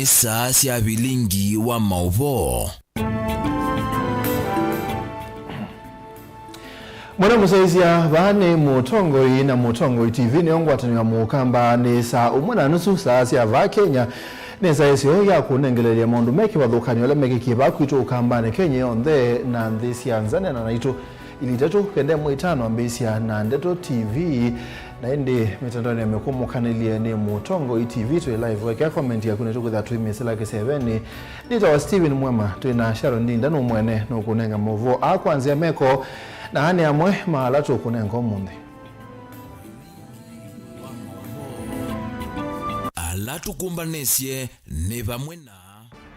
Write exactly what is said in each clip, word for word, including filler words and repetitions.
Saa sya vilingi wa maũvoo. Mwana mũsaisya, vaa nĩ Mũtongoi na Mũtongoi T V nĩyo ngwatanĩo ya Mũkamba. Nĩ saa ũmwe na nusu saa sya vaa Kenya. Nĩ saa ĩseo ya kũnengeleelya maũndũ me kĩvathũkany'o ala mekĩkie vaa kwitũ Ũkambanĩ Kenya yonthe na nthĩ sya nza. Neena naitũ ili itatũ, kenda ĩmwe itano ambĩĩsya na Ndeto T V. Na ĩndĩ mĩtandaonĩ ya mĩkũmũkanĩlye nĩ Mũtongoi T V twĩ live. Wekea comment yaku, nĩtũkwĩtha twĩmĩsĩla kĩsevenĩ. Nĩtawa Steven Mwema, twĩ na Sharon Ndinda, nũ mwene nũkũnenga maũvoo aa kwa nzĩa meko, na aa nĩ amwe ma ala tũkũnenga ũmũnthĩ. Ala tũkũmbanĩsye nĩ vamwe na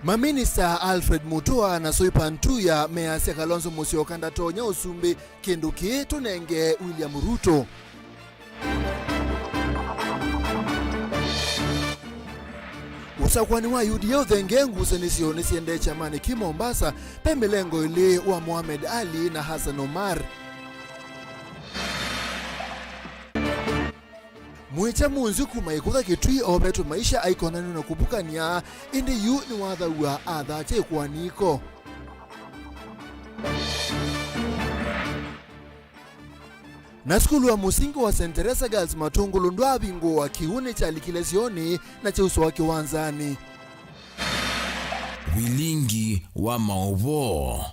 Maminista Alfred Mutua na Soipan Tuya measya Kalonzo Musyoka ndatonya ũsumbĩ, kĩndũ kĩĩ tũnenge William Ruto. Ũsakũani wa U D A ũthengee ngusanĩsyo nĩsiendee kyamanĩ ki Mombasa, ve mĩlengo ĩlĩ wa Mohamed Ali na Hassan Omar. Mwĩkya mũnzyu kuma Ĩkũtha Kĩtui ovetwe maisha aikonanw'a na kũvukany'a, ĩndĩ yu nĩwathaw'a athatya ĩkũani iko. Na sukulu wa mũsingi wa Saint Teresa Girls Matũngũlũ ndwaavingũwa, kĩw'ũ nĩkyalikile syoonĩ na kyausũa kĩwanzanĩ. Vilingi wa maũvoo.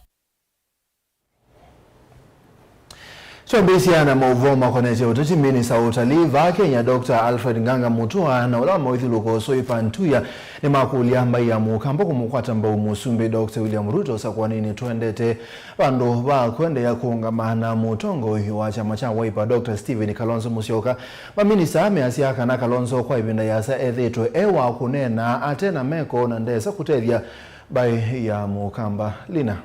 Twambĩĩsya na maũvoo makonetye ũteti. Minista wa ũtalii vaa Kenya, Doctor Alfred Nganga Mutua, na ũla wa mawĩthyũlũko Soipan Tuya nĩmakũlya mbaĩ ya Mũkamba kũmũkwata mbau Mũsumbĩ Doctor William Ruto ũsakũaninĩ tũendete, vandũ va kũendeea kũũngama na mũtongoi wa kyama kya Wiper, Doctor Stephen Kalonzo Musyoka. Maminista measya kana Kalonzo kwa ĩvinda yĩasa ethĩĩtwe e wa kũneena ate na meko na ndesa kũtethya mbaĩ ya Mũkamba. Lina.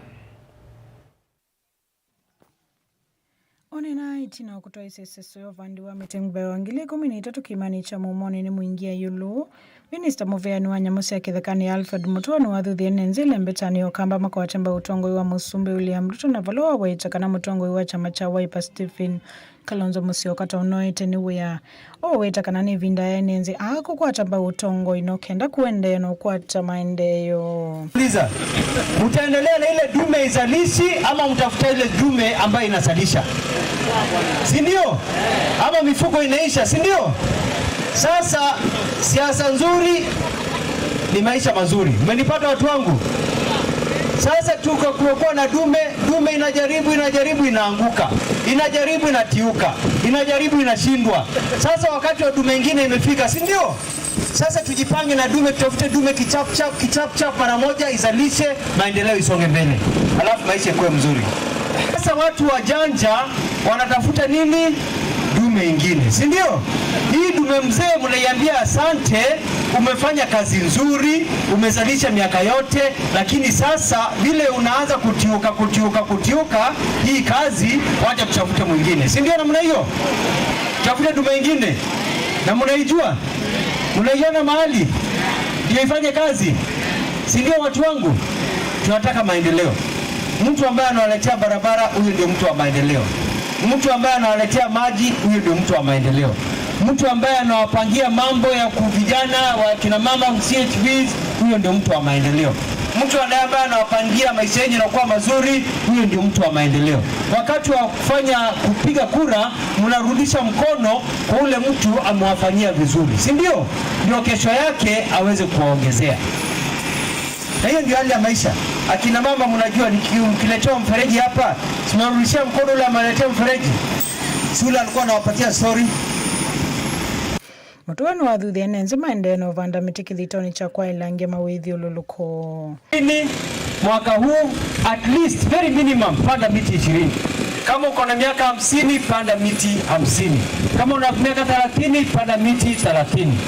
Onena ĩtina wa kũtwaĩsya ĩseso ya ũvandi wa mĩtĩ mbee wa ngili ikũmi na itatũ kĩĩmanĩ kya Mũmonĩ nĩ mũingia ĩũlũ. Minista mũveani wa nyamũ sya kĩthekanĩ Alfred Mutua nĩwathuthie nĩ nzĩ lembetanĩ ya Ũkamba makwate mbau ũtongoi wa Mũsumbĩ William Ruto, na vala waweta kana mũtongoi wa kyama kya Wiper Stephen Kalonzo Musyoka ta ũnoete nĩ wĩa. Ũweta kana nĩ ĩvinda yaĩ nĩ nzĩ aa kũkwata mbau ũtongoi no kenda kũendeea na ũkwata maendeeo. Uliza, mtaendelea na ile dume izalishi ama mtafuta ile dume ambayo inazalisha? Si ndio? Ama mifugo inaisha, si ndio? Sasa siasa nzuri ni maisha mazuri. Umenipata, watu wangu? Sasa tuko kuokoa na dume, dume inajaribu, inajaribu, inaanguka. Inajaribu, inatiuka. Inajaribu, inashindwa. Sasa wakati wa dume ingine imefika, si ndio? Sasa tujipange na dume, tutafute dume kichap chap, kichap chap mara moja, izalishe, maendeleo isonge mbele. Alafu maisha ikuwe mzuri. Sasa watu wajanja wanatafuta nini? Dume ingine, si ndio? Hii dume mzee mnaiambia asante, umefanya kazi nzuri, umezalisha miaka yote, lakini sasa vile unaanza kutiuka, kutiuka, kutiuka, hii kazi, wacha tutafute mwingine, si ndio? Namna hiyo, tafute dume ingine, na mnaijua, mnaiona mahali ndio ifanye kazi, si ndio? Watu wangu, tunataka maendeleo. Mtu ambaye anawaletea barabara, huyo ndio mtu wa maendeleo. Mtu ambaye anawaletea maji, huyo ndio mtu wa maendeleo. Mtu ambaye anawapangia mambo ya ku-, vijana, wa kina mama, C H Vs, huyo ndio mtu wa maendeleo. Mtu anaye ambaye anawapangia maisha yenye inakuwa mazuri, huyo ndio mtu wa maendeleo. Wakati wa kufanya, kupiga kura, mnarudisha mkono kwa ule mtu amewafanyia vizuri, si ndio? Ndio kesho yake aweze kuwaongezea. Na hiyo ndio hali ya maisha. Akina mama, mnajua, niki-, mkiletewa mfereji hapa, si mnarudishia mkono ule ameletea mfereji? Si ule alikuwa anawapatia, sorry. Mũtũa nĩwathuthie nĩ nzĩ maendee na ũvanda mĩtĩ kĩthitoonĩ kya kwaĩlangya mawĩthyũlũlũko. Ni mwaka huu, at least, very minimum, panda miti ishirini. Kama uko na miaka hamsini, panda miti hamsini. Kama una miaka thelathini, panda miti thelathini.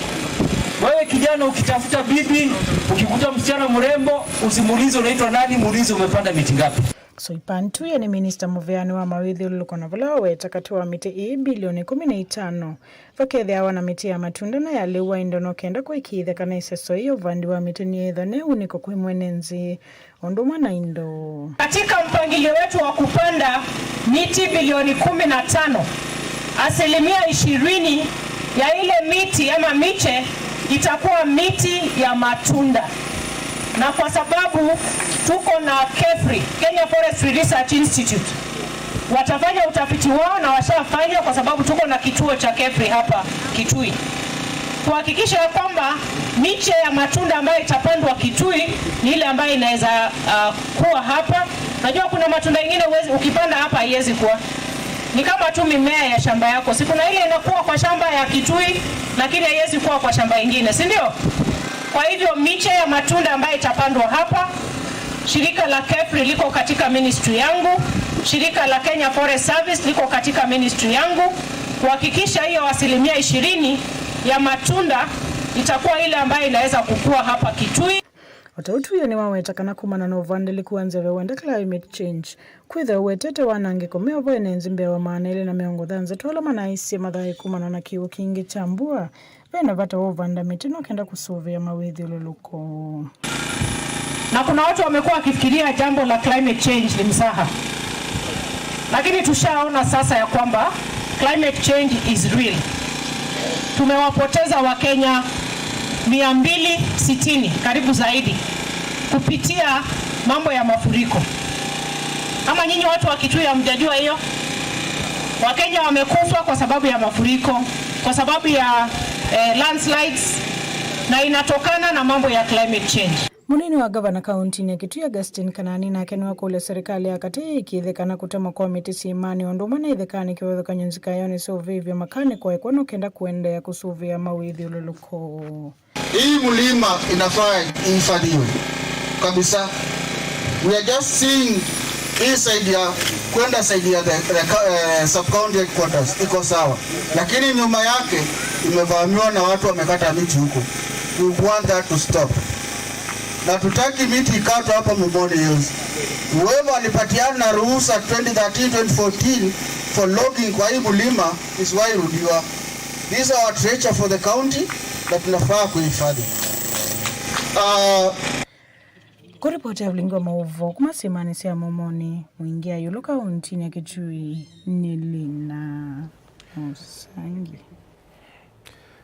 Wewe kijana, ukitafuta bibi, ukikuta msichana mrembo, usimuulize unaitwa nani, muulize umepanda miti ngapi. Soipan Tuya nĩ minista mũveani wa mawĩthyũlũlũko, na vala waweta katĩ wa mĩtĩ ĩĩ bilioni ikũmi na itano, vakethĩawa na mĩtĩ ya matunda na ya lĩu wa indo, no kenda kũĩkĩĩthya kana ĩseso ĩĩ ya ũvandi wa mĩtĩ nĩyĩthwa nĩ ũnĩko kwĩ mwene nzĩ o ũndũ ũmwe na indo. Katika mpangilio wetu wa kupanda miti bilioni kumi na tano, asilimia ishirini ya ile miti ama miche Itakuwa miti ya matunda, na kwa sababu tuko na KEFRI, Kenya Forestry Research Institute, watafanya utafiti wao na washafanya, kwa sababu tuko na kituo cha KEFRI hapa Kitui, kuhakikisha ya kwamba miche ya matunda ambayo itapandwa Kitui ni ile ambayo inaweza, uh, kuwa hapa. Najua kuna matunda ingine huwezi, ukipanda hapa haiwezi kuwa. Ni kama tu mimea ya shamba yako. Si kuna ile inakuwa kwa shamba ya Kitui, lakini haiwezi kuwa kwa shamba ingine, si ndio? Kwa hivyo miche ya matunda ambayo itapandwa hapa, shirika la KEFRI liko katika ministry yangu, shirika la Kenya Forest Service liko katika ministry yangu, kuhakikisha hiyo asilimia ishirini ya matunda itakuwa ile ambayo inaweza kukua hapa Kitui. O ta ũu Tuya nĩwaweta kana kumana na ũvandĩlĩku wa nzeve wenda climate change, kwĩthĩwa ũwetete wanangĩko me o vo ene nzĩ mbee wa maana elĩ na mĩongo thanthatũ ala manaisye mathaĩ kumana na kĩw'ũ kingĩ kya mbua, ve na vata wa ũvanda mĩtĩ no kenda kũsũvĩa mawĩthyũlũlũko. Na kuna watu wamekuwa wakifikiria jambo la climate change ni mzaha. Lakini tushaona sasa ya kwamba climate change is real. Tumewapoteza Wakenya mia mbili sitini, karibu zaidi, kupitia mambo ya mafuriko. Ama nyinyi watu wa Kitui hamjajua hiyo? Wakenya wamekufa kwa sababu ya mafuriko, kwa sababu ya, eh, landslides, na inatokana na mambo ya climate change. Mũnini wa ngavana kauntinĩ ya Kitui, Augustine Kanani, nake nĩwakũlya serikali ya katĩ ĩkĩĩthĩkana kũtemwa kwa mĩtĩ syĩmanĩ o ũndũ ũmwe na ĩthĩkanĩ kĩvathũkany'o nzikaĩonĩ sya ũvĩvyo makanĩkwa ĩkw'a no kenda kũendeea kũsũvĩa mawĩthyũlũlũko. Hii mlima inafaa ihifadhiwe kabisa. We are just seeing hii side ya kwenda side ya the, the, eh, sub county headquarters iko sawa, lakini nyuma yake imevamiwa na watu wamekata miti huko. We want that to stop. Na tutaki miti ikatwe hapa Mumoni Hills. Whoever alipatiana ruhusa twenty thirteen, twenty fourteen for logging kwa hii mlima is why rudiwa. This is our treasure for the county na tunafaa kuhifadhi. Uh, Kũripoti ya Vilingi wa Maũvoo kuma syĩmanĩ sya Momoni, Mwingi ya Ĩũlũ kauntinĩ ya Kitui nĩ Lina Mũsangi.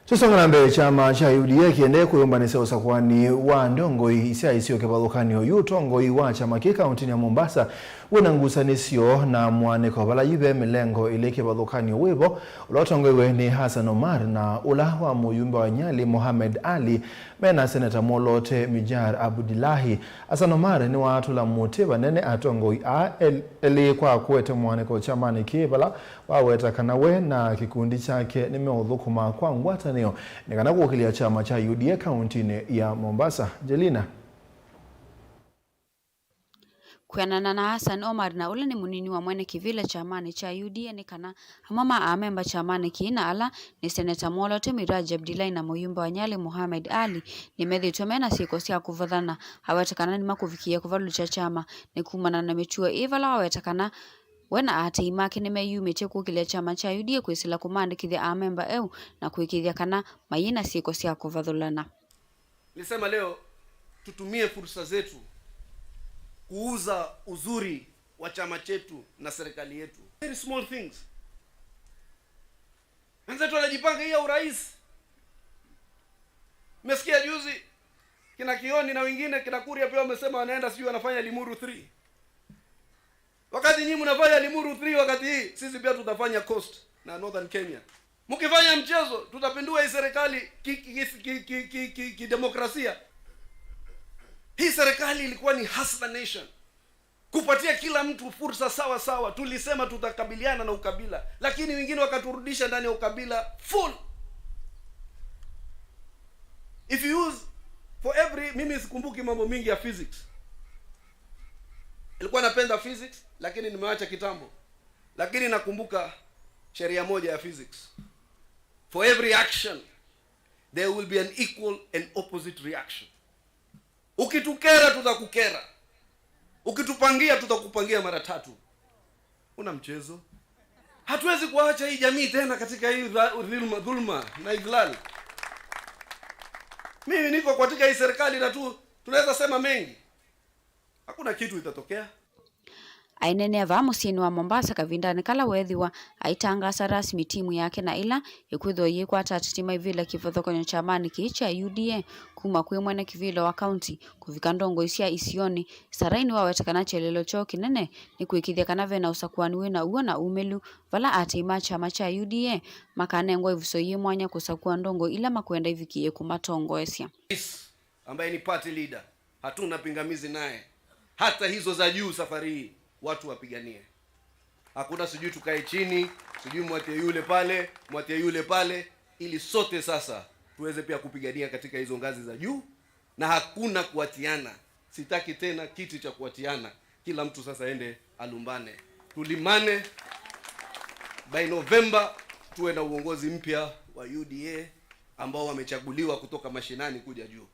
Tũsonga na mbee, kyama kya U D A kĩendee kwĩyũmbanĩsya ũsakũani wa ndongoi sya isio kĩvathũkany'o yu ũtongoi wa kyama kĩ kauntinĩ ya Mombasa wĩna ngusanĩsyo na mũanĩko vala yu ve mĩlengo ĩlĩ kĩvathũkany'o wĩvo, ũla ũtongoiwe nĩ Hassan Omar na ũla wa mũyumbe wa Nyali Mohamed Ali, mena seneta mwoloote Mijar Abdullahi. Hassan Omar nĩwatũla mũtĩ vanene atongoi aa el-, elĩ kwa kũete mũanĩko kyamanĩ kĩĩ vala waweta kana we na kĩkundi kyake nĩmeũthũkũma kwa ngwatanĩo nĩ kana kũkĩlya kyama kya U D A kauntinĩ ya Mombasa. Jelina. Kwĩanana na Hassan Omar na ũla nĩ mũnini wa mwene kĩvĩla kyamanĩ kya U D A nĩ kana amwe ma amemba kyamanĩ kĩĩ na ala nĩ seneta mwoloote Miraji Abdullahi na mũyumbe wa Nyali Mohamed Ali nĩmethĩĩtwe mena syĩko sya kũvathana, aweta kana nĩmakũvikĩĩa kũvalũkya kyama nĩ kumana na mĩtuo ĩĩ vala waweta kana we na aatĩĩi make nĩmeyumĩtye kũkĩlya kyama kya U D A kwĩsĩla kũmaandĩkĩthya amemba eũ na kũĩkĩĩthya kana mayĩ na syĩko sya kũvathũlana. Nilisema leo tutumie fursa zetu kuuza uzuri wa chama chetu na serikali yetu. Very small things. Wenzetu wanajipanga hii ya urais. Mmesikia juzi kina Kioni na wengine, kina Kuria pia wamesema wanaenda sijui wanafanya Limuru three. Wakati nyinyi mnafanya Limuru three, wakati hii sisi pia tutafanya Coast na Northern Kenya. Mkifanya mchezo, tutapindua hii serikali ki, ki, ki, ki, ki, ki, ki, kidemokrasia. Hii serikali ilikuwa ni hustler nation. Kupatia kila mtu fursa sawa sawa. Tulisema tutakabiliana na ukabila, lakini wengine wakaturudisha ndani ya ukabila full. If you use for every, mimi sikumbuki mambo mingi ya physics. Nilikuwa napenda physics, lakini nimewacha kitambo. Lakini nakumbuka sheria moja ya physics. For every action, there will be an equal and opposite reaction. Ukitukera, tutakukera. Ukitupangia, tutakupangia mara tatu. Una mchezo. Hatuwezi kuacha hii jamii tena katika hii dha-, dhulma, dhulma na idhlal. Mimi niko katika hii serikali na tu, tunaweza sema mengi. Hakuna kitu itatokea. Aineenea vaa mũsyĩnĩ wa Mombasa kavindanĩ kala weethĩwa aitangaasa rasmi timu yake na ĩla ĩkwĩthĩwa ĩyĩkwata ateti maivĩla kĩvathũkany'o kyamanĩ kĩĩ kya U D A kuma kwĩ mwene kĩvĩla wa kaunti kũvika ndongoi sya isionĩ. Sarai nĩwaweta kana kyelelo kyoo kĩnene nĩ kũĩkĩĩthya kana ve na ũsakũani wĩ na w'o na umĩlu, vala aatĩĩi ma kyama kya U D A makanengwa ĩvuso yĩ mwanya kũsakũa ndongoi ila makwenda ivikĩĩe kũmatongoesya. Rais ambaye ni party leader, hatuna pingamizi naye. Hata hizo za juu safari hii, watu wapiganie. Hakuna sijui tukae chini, sijui mwatie yule pale, mwatie yule pale, ili sote sasa tuweze pia kupigania katika hizo ngazi za juu, na hakuna kuatiana. Sitaki tena kiti cha kuatiana. Kila mtu sasa ende alumbane. Tulimane. By November, tuwe na uongozi mpya wa U D A ambao wamechaguliwa kutoka mashinani kuja juu.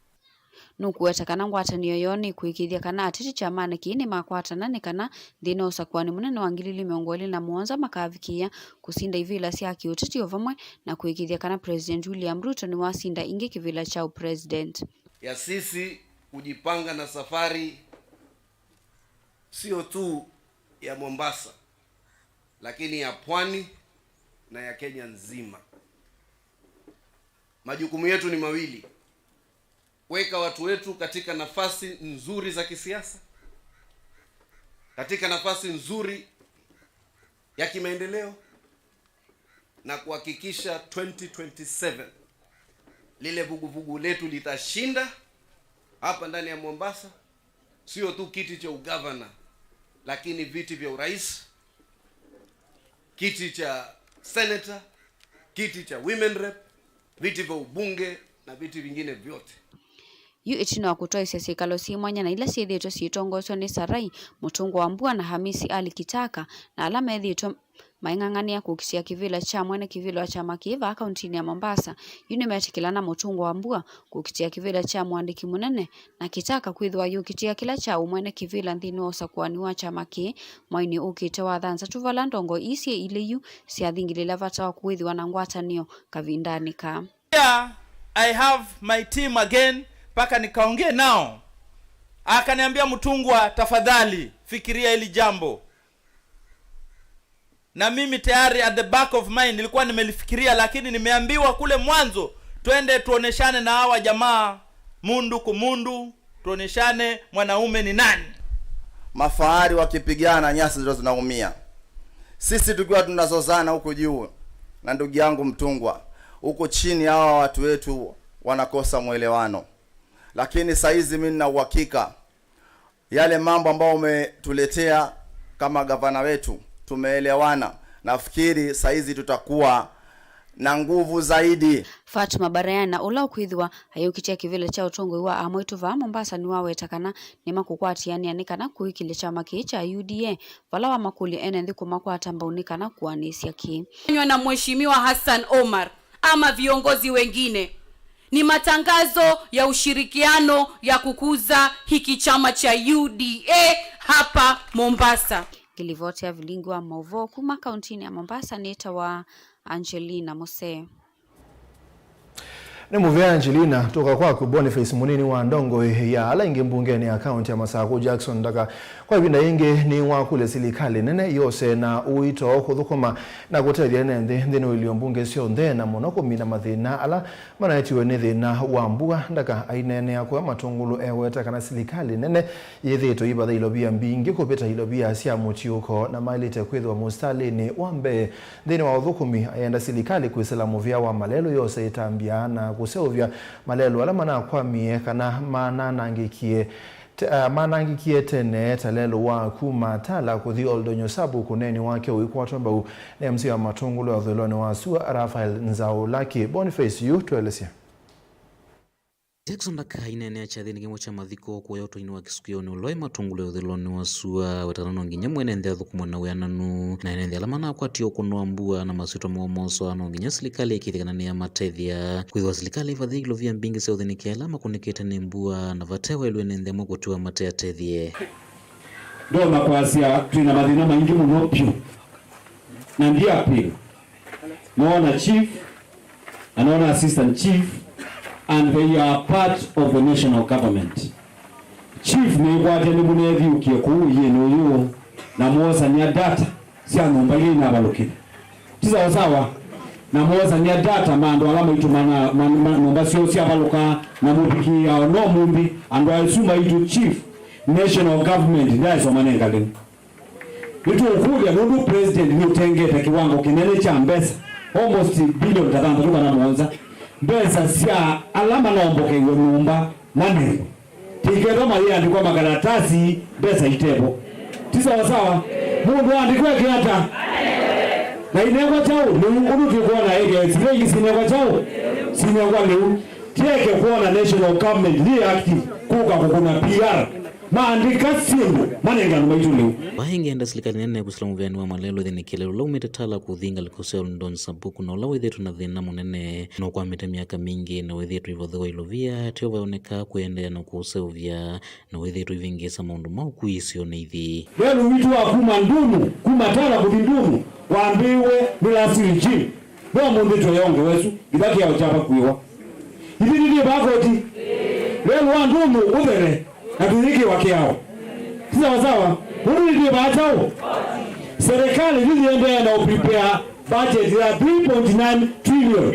Nũkũweta kana ngwatanĩo yoo nĩkũĩkĩĩthya kana ateti kyamanĩ kĩĩ nĩmakwatana nĩ kana nthĩnĩ wa ũsakũani mũnene wa ngili ili mĩongo ĩlĩ na mũonza makavikĩĩa kũsinda ivĩla sya kĩũteti o vamwe na kũĩkĩĩthya kana President William Ruto nĩwasinda ĩngĩ kĩvĩla kya ũpresident. Ya sisi kujipanga na safari sio tu ya Mombasa, lakini ya pwani na ya Kenya nzima. Majukumu yetu ni mawili: kuweka watu wetu katika nafasi nzuri za kisiasa, katika nafasi nzuri ya kimaendeleo, na kuhakikisha twenty twenty-seven lile vuguvugu letu litashinda hapa ndani ya Mombasa, sio tu kiti cha ugavana, lakini viti vya urais, kiti cha senator, kiti cha women rep, viti vya ubunge na viti vingine vyote. Yu ĩtina wa kũtwaĩsya syĩkalo syĩ mwanya na ila syĩthĩĩtwe syĩtongoeswa nĩ Sarai, Mũtũngwa wa Mbua na Hamisi Ali Kitaka, na ala methĩĩtwe maing'ang'anĩa kũkitĩa kĩvĩla kya mwene kĩvĩla wa kyama kĩĩ vaa kauntinĩ ya Mombasa, yu nĩmetĩkĩlana Mũtũngwa wa Mbua kũkitĩa kĩvĩla kya mũandĩki mũnene, na Kitaka kwĩthĩwa ayũkitĩa kĩla kya ũmwene kĩvĩla nthĩnĩ wa ũsakũani wa kyama kĩĩ mwainĩ ũkĩte wa thanthatũ, vala ndongoi ii syĩ ilĩ yu syathingĩlĩla vata wa kũĩthĩwa na ngwatanĩo kavindanĩ kaa. Here I have my team again, mpaka nikaongee nao. Akaniambia, "Mutungwa, tafadhali fikiria hili jambo." Na mimi tayari at the back of mind nilikuwa nimelifikiria, lakini nimeambiwa kule mwanzo, "Twende tuoneshane na hawa jamaa mundu kumundu, tuoneshane mwanaume ni nani." Mafahari wakipigana, nyasi ndio zinaumia. Sisi tukiwa tunazozana huku juu na ndugu yangu Mtungwa, huku chini hawa watu wetu wanakosa mwelewano. Lakini saizi mimi nina uhakika yale mambo ambayo umetuletea kama gavana wetu, tumeelewana. Nafikiri saizi tutakuwa na nguvu zaidi. Fatuma Barayana, ũla ũkwĩthĩwa ayũkitĩa kĩvĩla kya ũtongoi wa amwaitũ vaa Mombasa, nĩwaweta kana nĩmakũkwatĩanĩa nĩ kana kũĩkĩlya kyama kĩĩ kya U D A vala wamakũlya ene nthĩ kũmakwata mbau nĩ kana kũanĩsya kĩĩ. Fanywa na Mheshimiwa Hassan Omar ama viongozi wengine ni matangazo ya ushirikiano ya kukuza hiki chama cha U D A hapa Mombasa. Ngĩlivoti ya vilingi wa maũvoo kuma kauntinĩ ya Mombasa nĩtawa Angelina Musee. Nĩ mũvea Angelina, tũka kwaku. Boniface Mũnini wa ndongoi ya ala ingĩ mbungenĩ ya kaunti ya Masakũ, Jackson Ndaka, kwa ĩvinda yĩngĩ nĩwakũlya silikalĩ nene yose na ũito kũthũkũma na kũtethya ene nthĩ nthĩnĩ wa ilio mbunge syonthe, na mũno kũmina mathĩna ala manaetiwe nĩ thĩna wa mbua. Ndaka aineenea kũya Matũngũlũ eweta kana silikalĩ nene yĩthĩĩtwe ĩivatha ilovia mbingĩ kũvĩta ilovia sya mũtiũko na maĩlĩte kwĩthĩwa mũsitalĩnĩ wa mbee nthĩnĩ wa ũthũkũmi. Ayenda silikalĩ kwĩsĩla mũvĩa wa malelũ yose ĩtambya na kũseũvya malelũ ala manakwamie kana mananangĩkie te-, ah, manangĩkie tene, ta lelũ wa kuma Tala kũthi Oldonyo Sub, kũneeni wake ũikwatwa mbau nĩ M C A wa Matũngũlũ ya ũthũĩlonĩ wa sua, Raphael Nzaũ Lucky. Boniface yu tũelesye. Jackson Ndaka aineenea kyathĩnĩ kĩmwe kya mathiko kũya ũtũinĩ wa kĩsukĩonĩ ũla wĩ Matũngũlũ ya ũthũĩlonĩ wa sua, wetana no nginya mwene nthĩ athũkũmwe na wĩananu na ene nthĩ ala manakwatie ũkũno wa mbua na masyĩtwa moo mosoa. No nginya silikalĩ ĩkĩĩthye kana nĩyamatethya, kwĩthĩwa silikalĩ ĩvathĩe ilovia mbingĩ sya ũthĩnĩkĩa ala makũnĩkĩte nĩ mbua na vate waĩlwe nĩ nthĩ amwe kũtiwa mate atethye. Ndona kwasya twĩ na mathĩna maingĩ mũno vyũ, na ndi appeal. Noona chief, na noona assistant chief, and they are part of the national government. Chief nĩkwatya nĩmũnethiũkie kũu ũiĩnĩ ũyũ, na mwosany'a data sya nyũmba ila inavalũkile. Ti sawa sawa? Na mwosany'a data ma andũ ala maitũmana ma, ma, nyũmba syoo syavalũka, na mũvikĩĩao no mũmbi andũ asu maitũ chief, national government ndaĩsoma nenga lĩu. Nĩtũũkũlya nũndũ president nĩũtengete kĩwango kĩnene kya mbesa, almost bilioni ta thanthatũ kana mũonza, mbesa sya ala manaombokeiwe nyũmba manengwe. Tikethwa mayĩandĩkwa makalatasi, mbesa itevo. Ti sawa sawa? Mũndũ aandĩkwa eke ata? Na inengwa kyaũ? Lĩu ũndũ twĩkwona eke, sila ingĩ sinengwa kyaũ? Sinengwa lĩu. Tieke kwona national government yĩ active kũka kũkũna P R. Maandĩka syĩndũ manenge andũ maitũ lĩu. Vaa ĩngĩ enda silikalĩ nene kũsila mũvĩanĩ wa malelũ ĩthĩnĩkĩle ũla umĩte Tala kũthi ngalĩko sya Oldon Sabuku, na ũla wĩthĩĩtwe na thĩna mũnene na ũkwamĩte myaka mingĩ, na wĩthĩĩtwe ĩvothew'a ilovia, ateo vaoneka kwĩendeea na kũũseũvya, na wĩthĩĩtwe ivĩngĩĩsa maũndũ ma ũkui isionĩ ithi. Lelũ witũ wa kuma Ndunu, kuma Tala kũthi Ndunu, wambĩĩwe nĩ last regime. No mũnthĩ tweyongewa ĩsu, nginya kĩao kya vakuĩwa. Ithyĩ nĩtwĩ vaa koti. Lelũ wa Ndunu ũthele, na tũyĩkĩwa kĩao. Ti sawa sawa? Ũndũ nĩtwĩ vaa kyaũ? Serikali nĩyĩendeea na ũprepare budget ya three point nine trillion.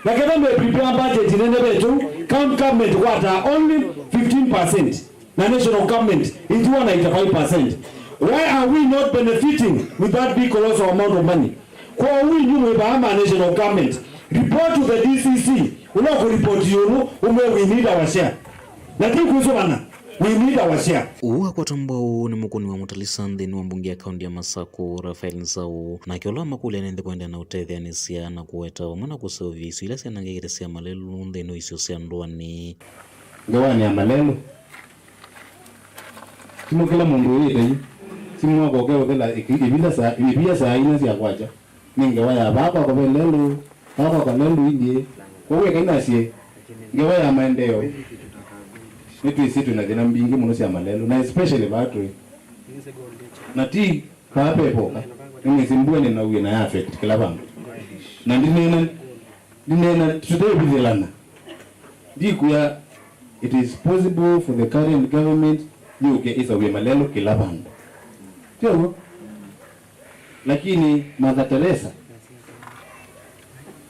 Na ketha me prepare budget nene vetu, county government kwata only fifteen percent. Na national government ithiwa na eighty-five percent. Why are we not benefiting with that big colossal amount of money? Kwoou inyu mwĩ vaa ma national government, report to the D C C, ũla ũkũripoti ĩũlũ, ũmwĩe we need our share. Na ti kwĩsũvana, we need our share. Ũu akwata mbau nĩ mũkũni wa Mũtalisa nthĩnĩ wa mbunge ya kaunti ya Masakũ, Raphael Nzau, nake ũla wamakũlya nĩ nthĩ kũendeea na ũtetheanĩsya na kũweta vamwe na kũseũvya isio ila syanangĩkĩte sya malelũ nthĩnĩ wa isio sya ndũanĩ. Ngewanĩ ya malelũ. Simũ kĩla mũndũ wĩyĩte yu. Simũ wako ũkeũthela ĩki-, ĩvila saa, ĩvia saa ina sya kwakya. Nĩ ngewa ya vaa kwakwa ve lelũ, vaa kwakwa lelũ ingĩ. Kwoou eka inasye, ngewa ya maendeeo. Nĩtwĩsĩ twĩ na thĩna mbingĩ mũno sya malelũ, na especially vaa twĩ. Na ti vaa ve voka, nĩmwĩsĩ mbua nĩnauie na ya affect kĩla vandũ. Na ndineena, ndineena tũteevithĩlana. Ndikwĩa it is possible for the current government yũke ĩseũvye malelũ kĩla vandũ. Ti ũw'o? Lakini Mother Teresa,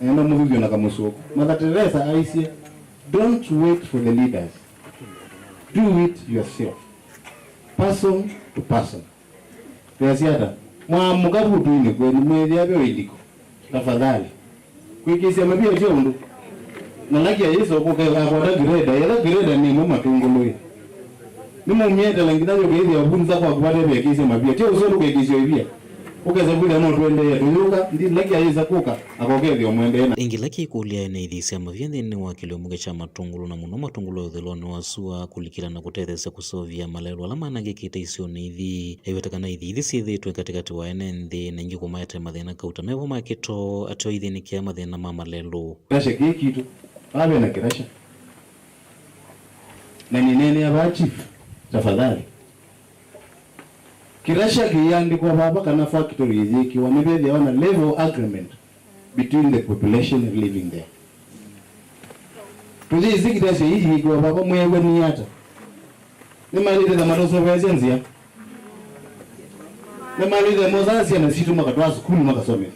nenda mũthuthyo na kamũsũkũ. Mother Teresa aisye, "Don't wait for the leaders. Do it yourself. Person to person." Twĩasya ata? Mwaamũka vutuinĩ kwenyu, mwĩthĩa ve ũiliko. Tafadhali. Kwĩkĩĩsya mavia ti ũndũ. Na laki ya Yesũ kũka akwata greda, yetha greda nĩ ĩmwe matũngũlũĩ. Nĩmũmyetela nginya yũke ĩthĩa vu nza kwaku vate vekĩĩsya mavia. Ti ũseo ndũkekĩĩsya ĩvia. Ũkesa kwĩthĩa no tũendee tũyũka, ndi laki ya Yesũ kũka, akokethĩa ũmwendee na. Ĩngĩ laki ĩkũlya ene ithi sya mavia nthĩnĩ wa kĩlĩo mũke kya matũngũlũ, na mũno matũngũlũ ya ũthelo nĩ wa sua kũlikĩla na kũtetheesya kũseũvya malelũ ala manangĩkĩte isionĩ ithi. Eweta kana ithi ithi syĩthĩĩtwe katĩkatĩ wa ene nthĩ, na ingĩ kũmaete mathĩna kauta mevo ma kĩto, ateo ithĩnĩkĩa mathĩna ma malelũ. Kĩrasha kĩĩ kitũ, vaa ve na kĩrasha. Na nĩneenea vaa chief, tafadhali. Kĩrasha kĩiandĩkwa vava kana factory ĩyĩkĩwa, nĩvethĩawa na level agreement between the population living there. Tũyĩsĩ kĩrasha ii yĩkĩwa vava, mwĩew'a nĩ ata? Nĩmalĩte ta matũseũvĩasya nzĩa. Nĩmalĩte mosaa syana sitũ makatwaa sukulu makasomea.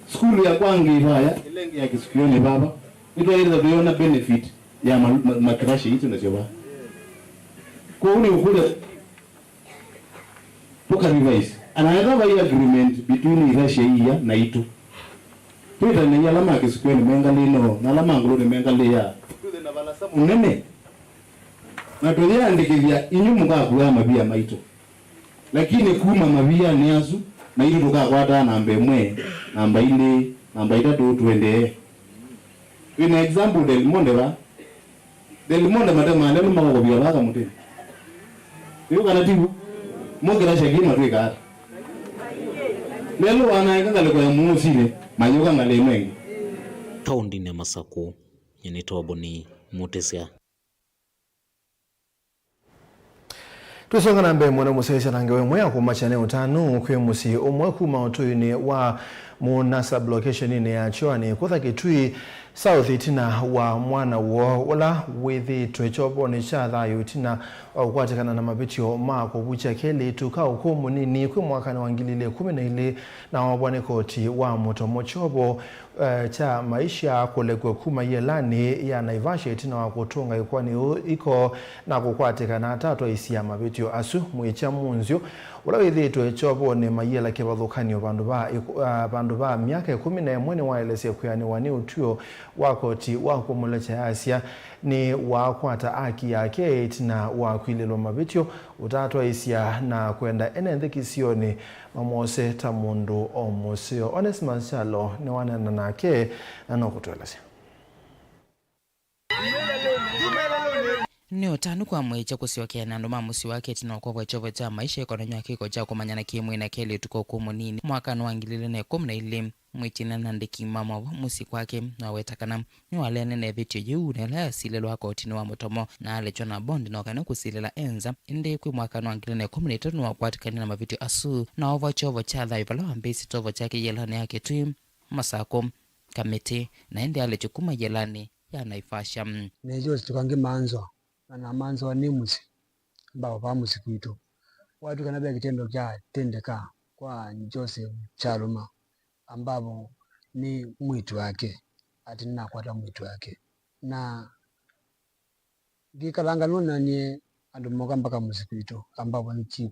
Sukulu ya kwa Ngĩvaya, ĩla ĩngĩ ya Kĩsukioni vava, nĩtwaĩlĩte tũyona benefit ya ma, ma, makĩrasha itũ nasyo vaa. Kwoou nĩ ũkũlya tũka revise. Ana etha vai agreement between irasha iya na itũ. Twĩtanĩie ala ma Kĩsukioni mengalĩ no, na ala ma Ngũlũnĩ mengalĩ ya. Twĩthĩ na valasa mũnene. Na tũyĩandĩkĩthya inyu mũkakuaa mavia maitũ. Lakini kuma mavianĩ asu, maitũ tũkakwataa namba ĩmwe, namba ilĩ, namba itatũ, tũendee. Twĩ na example Del Monte va. Del Monte matemaa lelũ makakũvia vaa kamũtĩnĩ. Yu kana tiw'o? Mũkĩrasha kĩ matwĩka ata? Lelũ wanaeka ngalĩko ya mũũsinĩ, mayũka ngalĩ ĩno ĩngĩ. Kaũndĩnĩ ya Masakũ, nyie nĩ Toboni Mũtĩsya. Twĩsonga na mbee, mwana mũsyaĩĩsya na ngewa ĩmwe ya kũmakya nĩ ũtanu kwĩ mũsyĩ ũmwe kuma ũtũinĩ wa Mũna sublocation-inĩ ya Kyũanĩ kũtha Kĩtui, South ĩtina wa mwana woo ũla wĩthĩĩtwe kyovonĩ kya thayũ ĩtina wa kũkwatĩkana na mavĩtyo ma kũvukya kelĩtu ka ũkũũ mũnini kwĩ mwakanĩ wa ngili ilĩ kũmi na ilĩ na oovwa nĩ koti wa mũtomo kyovo, eh, kya maisha kũlekw'a kuma yelanĩ ya Naivasha ĩtina wa kũtũnga ĩkoani ũu iko na kũkwatĩkana atatwaisya mavĩtyo asu. Mwĩkya Munzyu, ũla wĩthĩĩtwe kyovonĩ mayĩela kĩvathũkany'o vandũ va ĩkũ-, ah, vandũ va myaka ĩkũmi na ĩmwe, nĩwaelesya kwĩanĩwa nĩ ũtw'ĩo wa koti wa kũmũlekya, asya nĩwakwata aki yake ĩtina wa kwilĩlwa mavĩtyo ũtatwaĩsya na kwenda ene nthĩ kĩsionĩ mamwose ta mũndũ o mũseo. Onesmus Kyalo nĩwaneena nake na nũkũtũelesya. Nĩ ũtanu kwa Mwĩkya kũsyokeana andũ ma mũsyĩ wake ĩtina wa kwovwa kyovo kya maisha ĩkonany'a kĩko kya kũmanyana kĩ-mwĩĩ na kelĩtu ka ũkũũ mũnini mwakanĩ wa ngili ilĩ na ĩkũmi na ilĩ. Mwĩkya na andĩki ma maũvoo mũsyĩ kwake nĩwaweta kana nĩwaleane na ĩvĩtyo yĩu na ĩla yasilĩlwa kotinĩ wa mũtomo na alekywa na bondi no kana kũsilĩla e nza. Ĩndĩ kwĩ mwakanĩ wa ngili ilĩ na ĩkũmi na itatũ nĩwakwatĩkanie na mavĩtyo asu na oovwa kyovo kya thayũ vala wambĩĩsye kyovo kyake yĩelanĩ ya Kitui, Masakũ, Kamĩtĩ, na ĩndĩ alekywa kuma yĩelanĩ ya Naivasha. Nĩ Jose tũkangĩ manzwa na namanzwa nĩ mũsyĩ, ambavo vaa mũsyĩ kwitũ. Watw'ĩka kana ve kĩtendo kyatendeka kwa Joseph Kyalũma, ambavo nĩ mwĩĩtu wake, ati nĩnakwata mwĩĩtu wake. Na ngĩkalanga nũnanie andũ moka mpaka mũsyĩ kwitũ, ambavo nĩ chief.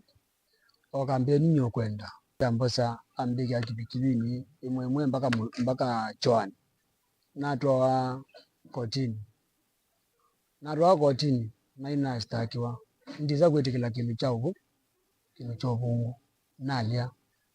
Oka ambĩa, "Nini ũkwenda?" Ambosa ambĩkĩa kivikivinĩ ĩmwe ĩmwe mpaka mũ-, mpaka kyoanĩ. Natwawa kotini. Natwawa kotini, na inastakiwa. Ndisa kwĩtĩkĩla kĩndũ kya ũvu, kĩndũ kya ũvũngũ. Nalya.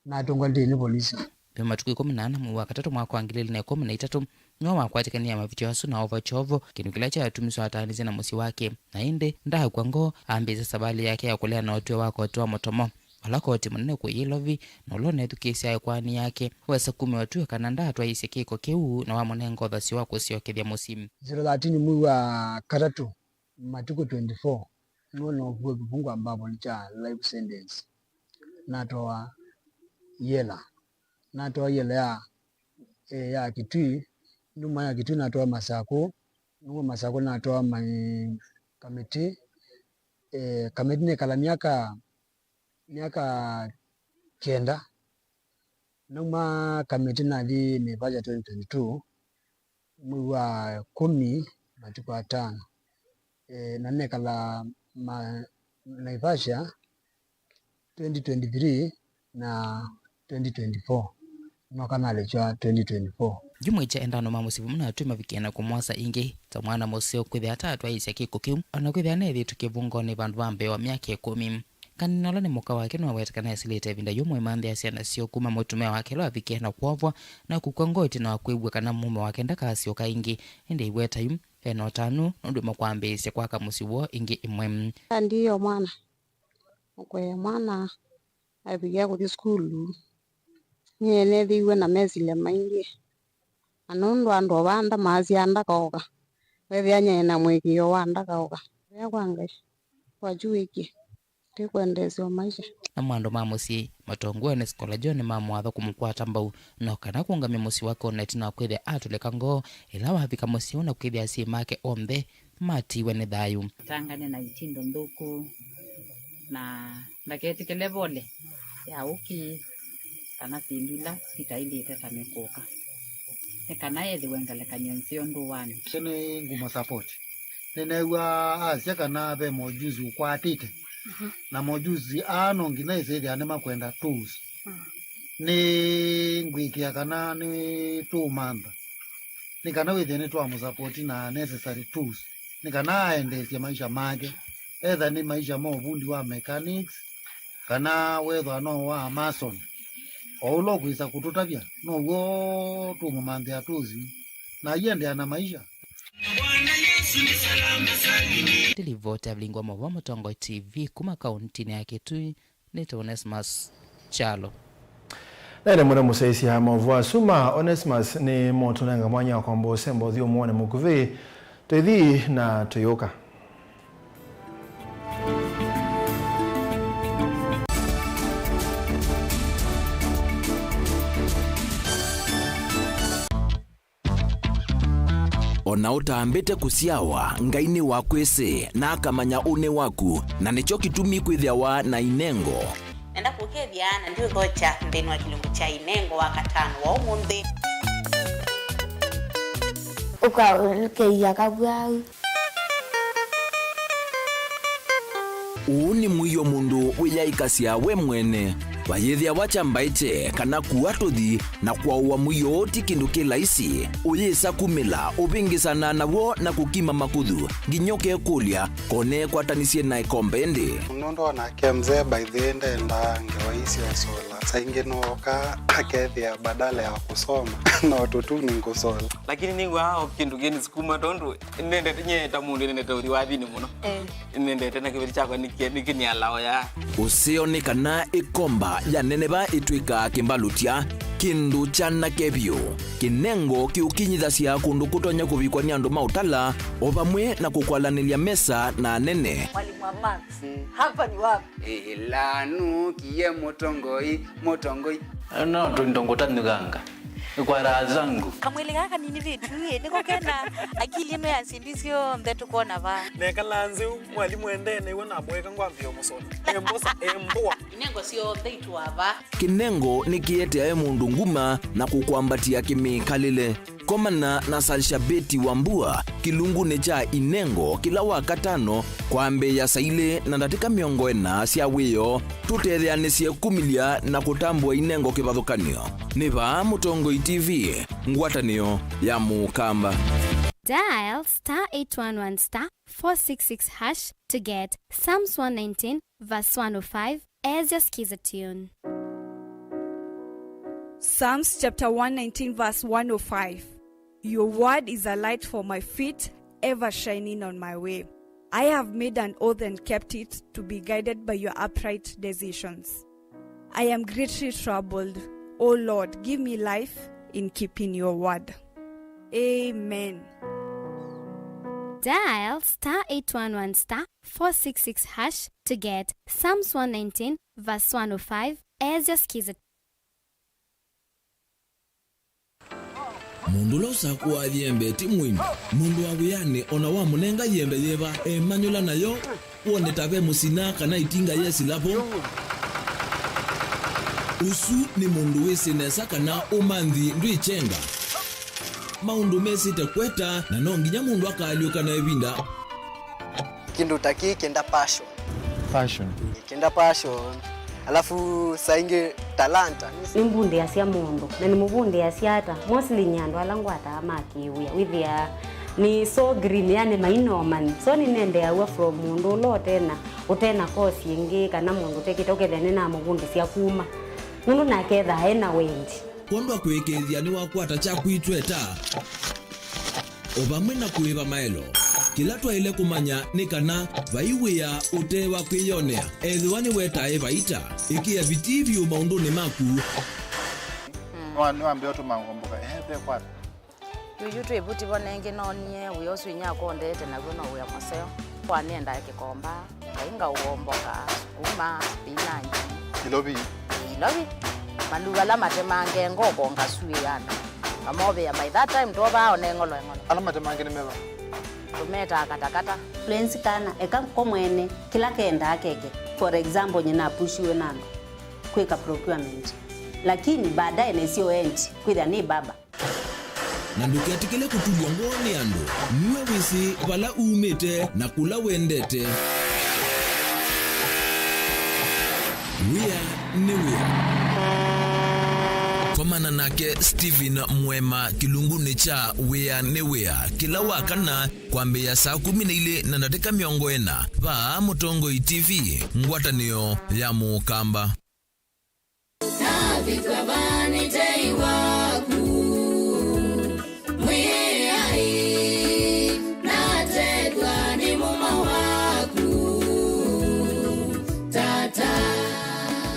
Natũngwa ndĩni polisi. Ve matukũ ĩkũmi na ana mwei wa katatũ mwaka wa ngili ilĩ na ĩkũmi na itatũ, nĩwe wakwatĩkanie na mavĩtyo asu na oovwa kyovo, kĩndũ kĩla kyatumisye ataanĩsye na mũsyĩ wake. Na ĩndĩ ndaakw'a ngoo, ambĩĩsya savalĩ yake ya kũleana na ũtw'ĩo wa koti wa mũtomo, vala koti mũnene kũu Ilovi, na ũla ũnethukĩĩsya ĩkoani yake, wesa kumya ũtw'ĩo kana ndaatwaĩĩsye kĩko kĩu na wamũnenga ũthasyo wa kũsyokethya mũsyĩ. Zero thirteen mwei wa katatũ, matukũ twenty-four, nĩwe novuwe kĩvungu ambapo nĩ kya life sentence. Natwawa yela. Natwawa yela ya, eh, ya Kitui. Numa ya Kitui natwawa Masakũ. Numa Masakũ natwawa mai Kamĩtĩ. Eh, Kamĩtĩ nĩkala myaka, myaka kenda. Nauma Kamĩtĩ nathi Naivasha twenty twenty-two, mwei wa kũmi, matukũ atano. Eh, na nekala ma-, Naivasha twenty twenty-three na twenty twenty-four. Noka nalekywa twenty twenty-four. Yu Mwĩkya enda andũ ma mũsyĩ vamwe na atũi mavikĩe na kũmwosa ĩngĩ ta mwana mũseo kwĩthĩa ataatwaĩĩsya kĩko kĩu, o na kwĩthĩa neethĩĩtwe kĩvungonĩ vandũ va mbee wa myaka ĩkũmi. Kanini ũla nĩ mũka wake nĩwaweta kana esilĩte ĩvinda yũmwe ĩmanthĩa syana syoo kuma mũtumĩa wake ũla wavikie na kwovwa na kũkw'a ngoo ĩtina wa kwĩw'a kana mũũme wake ndakasyoka ĩngĩ. Ĩndĩ aiweta yu e na ũtanu nũndũ makwambĩĩsya kwaka mũsyĩ woo ĩngĩ ĩmwe. Ndiyo mwana, ũkwee mwana avikia kũthi sukulu, nyie neethĩiwe na mesilya maingĩ, na nũndũ andũ o vaa ndamaasyaa ndakaoka, weethĩa nyie na mũĩkĩĩo wa ndakaoka. Vea kwa Ngai, kwa yu wĩkie. Ndĩkwendeesya o maisha. Namo andũ ma mũsyĩ matongoew'e nĩ Scola John nĩmamũatha kũmũkwata mbau no kana kũũngamya mũsyĩ wake o na ĩtina wa kwĩthĩa atũlĩka ngoo ĩla wavika mũsyĩ ũũ na kwĩthĩa asyai make onthe matiiwe nĩ thayũ. Tangane na itindo nthũku na ndaketĩkĩle vole ya ũkĩ kana syĩndũ ila sitaĩlĩte ta nĩkũka, nĩ kana ethĩwe ngelekany'o nzeo ndũanĩ. Nĩ ngũmũ support. Nĩneew'a asya kana ve mojuzi ũkwatĩte. Mhm. Na mojuzi aa no nginya ĩsĩthĩa nĩmakwenda tools. Mm. Nĩ ngwĩkĩa kana nĩ tũũmantha. Nĩ kana wĩthĩe nĩtwamũsapoti na necessary tools. Nĩ kana aendeesye maisha make. Etha nĩ maisha ma ũvundi wa mechanics, kana wethwa no wa mason. O ũla ũkwĩsa kũtũtavya, now'o tũũmũmanthĩa tools. Na aiendeea na maisha. Ndilivoti ya Vilingi wa Mauvoo Mũtongoi T V kuma kauntinĩ ya Kitui, nĩtawa Onesmus Kyalo. Na ĩndĩ mũno mũsyaĩĩsya maũvoo asu ma Onesmus nĩ motũnenga mwanya wa kwamba ũsemba ũthyũmũonĩ mũkuvĩ, tũithi na tũyũka. Na ũtambĩte kũsyawa, Ngai nĩwakwĩsĩ, na akamanya ũnĩ waku, na nĩkyo kĩtumi kwĩthĩawa na inengo. Nenda kũkethya na ndiũthokya nthĩnĩ wa kĩlungu kya inengo wa katano wa ũmũnthĩ. Ũkaũkeia kavwau. Ũũ nĩ mũio mũndũ wĩyaĩkasya we mwene. Vayĩthĩawa kyambaĩkye kana kua tũthi na kwaũwa mũio ũũ ti kĩndũ kĩ laisi. Ũyĩsa kumĩla, ũvĩngĩsana naw'o na kũkima makũthũ, nginya ũkekũlya, ko neekwatanĩsye na ĩkombe ĩndĩ? Nũndũ onake mzee by the way ndendaa ngewa ii sya ũsola. Saa ingĩ nooka akethĩa badala ya kũsoma no tũtuni ngũsola. Lakini nĩw'aa o kĩndũ kĩnĩsukuma tondũ nĩnendete, nyie ta mũndũ nĩnendete ũthi wathinĩ mũno. Eh. Nĩnendete na kĩveti kyakwa nĩkĩ-, nĩkĩnialao ya. Ũseo nĩ kana ĩkomba ya neneva ĩtw'ĩkaa kĩmbalũtya, kĩndũ kyanake vyũ. Kĩnengo kĩũkinyithasya kũndũ kũtonya kũvikwa nĩ andũ ma ũtala, o vamwe na kũkwalanĩlya mesa na anene. Mwalimu wa maths, hapa ni wapi? Ĩla nũkie mũtongoi, mũtongoi. No tũindo ngũtanyũkanga. Kwa raha zangu. Kamwĩlĩ kaa kanini vĩtu ĩ, nĩko kena akili ĩno ya syĩndũ syonthe tũkwona vaa. Nekala nzĩ ũ, mwalimũ endee nĩw'o namũeka ngwambĩĩa ũmũsona. Embosa, embũa. Inengo syonthe itũa vaa. Kĩnengo nĩkĩeteae mũndũ nguma na kũkwambatĩa kĩmĩkalĩle. Komana na Salshabeti Wambua kĩlungunĩ kya Inengo kĩla wa katano kwambĩĩa saa ilĩ na ndatĩka mĩongo ĩna sya wĩoo, tũtetheanĩsye kumĩlya na kũtambũa inengo kĩvathũkany'o. Nĩ vaa Mũtongoi T V, ngwatanĩo ya Mũkamba. Dial star eight one one star four six six hash to get Psalms one nineteen verse one oh five as your skiza tune. Psalms chapter one nineteen verse one oh five. Your word is a light for my feet, ever shining on my way. I have made an oath and kept it, to be guided by your upright decisions. I am greatly troubled. O Lord, give me life in keeping your word. Amen. Dial star eight one one star four six six hash to get Psalms one nineteen verse one oh five as your skiza. Mũndũ ũla ũsakũaa yĩembe ti mũini. Mũndũ wa wĩanĩ o na wamũnenga yĩembe yĩva, emanyũla nayo, wone ta ve mũsina kana ĩtinga yesĩla vo. Ũsu nĩ mũndũ wĩsĩ nesa kana ũmanthi ndwĩkyenga. Maũndũ mesĩte kweta, na no nginya mũndũ akaalyũka na ĩvinda. Kĩndũ ta kĩĩ kĩenda passion. Passion. Kĩenda passion. Alafu saa ingĩ talanta. Nĩmbundĩasya mũndũ, na nĩmũvundĩasya ata? Mostly nyie andũ ala ngwataa ma kĩwĩa, wĩthĩaa nĩ so green, yani mainomani. So nĩnendeaw'a from mũndũ ũla ũtena, ũtena course ĩngĩ, kana mũndũ ũtekĩte, ũkethĩa nĩnamũvundĩsya kuma. Nũndũ nake ethaa ena wendi. Kwondũ wa kũĩkĩĩthya nĩwakwata kyaku itweta. O vamwe na kũĩva maelo, kĩla twaĩle kũmanya nĩ kana vai wĩa ũte wa kwĩyonea, ethĩwa nĩwetae vaita. Ĩkĩa vitii vyũ maũndũnĩ maku. Nĩwa-, nĩwambĩĩa ũtũma ngomboka, ehe, ve kwata. Yuyu twĩ vuti vo nengĩ noonie wĩa ũsu inyakwa ũndete naw'o no wĩa mũseo. Kwa nĩendae kĩkomba. Ngai ngaũomboka, sukuma, spinach. Ilovi. Ilovi. Mandu ala matemange ngoko ngasuĩana. Ngamovea by that time twovaa one ng'olo eng'olo. Ala matemange nĩ meva? Tũmetaa katakata. Lwenzi kana, eka ko mwene, kĩla kendaa keke. For example, nyina apushiwe na andũ kwĩka procurement. Lakini baadaye nĩsyo endi, kwĩthĩa nĩ baba. Na ndũketĩkĩle kũtulw'a ngoo nĩ andũ. Nue wĩsĩ vala umĩte na kũla wendete. Wĩa nĩ wĩa. Komana nake Stephen Mwema kĩlungunĩ kya Wĩa nĩ Wĩa kĩla wa kana kwambĩĩa saa kũmi na ilĩ na ndatĩka mĩongo ĩna vaa Mũtongoi T V, ngwatanĩo ya Mũkamba. Navika vaa nĩ tei waku, Mwĩai, natethwa nĩ mũma waku, Tata.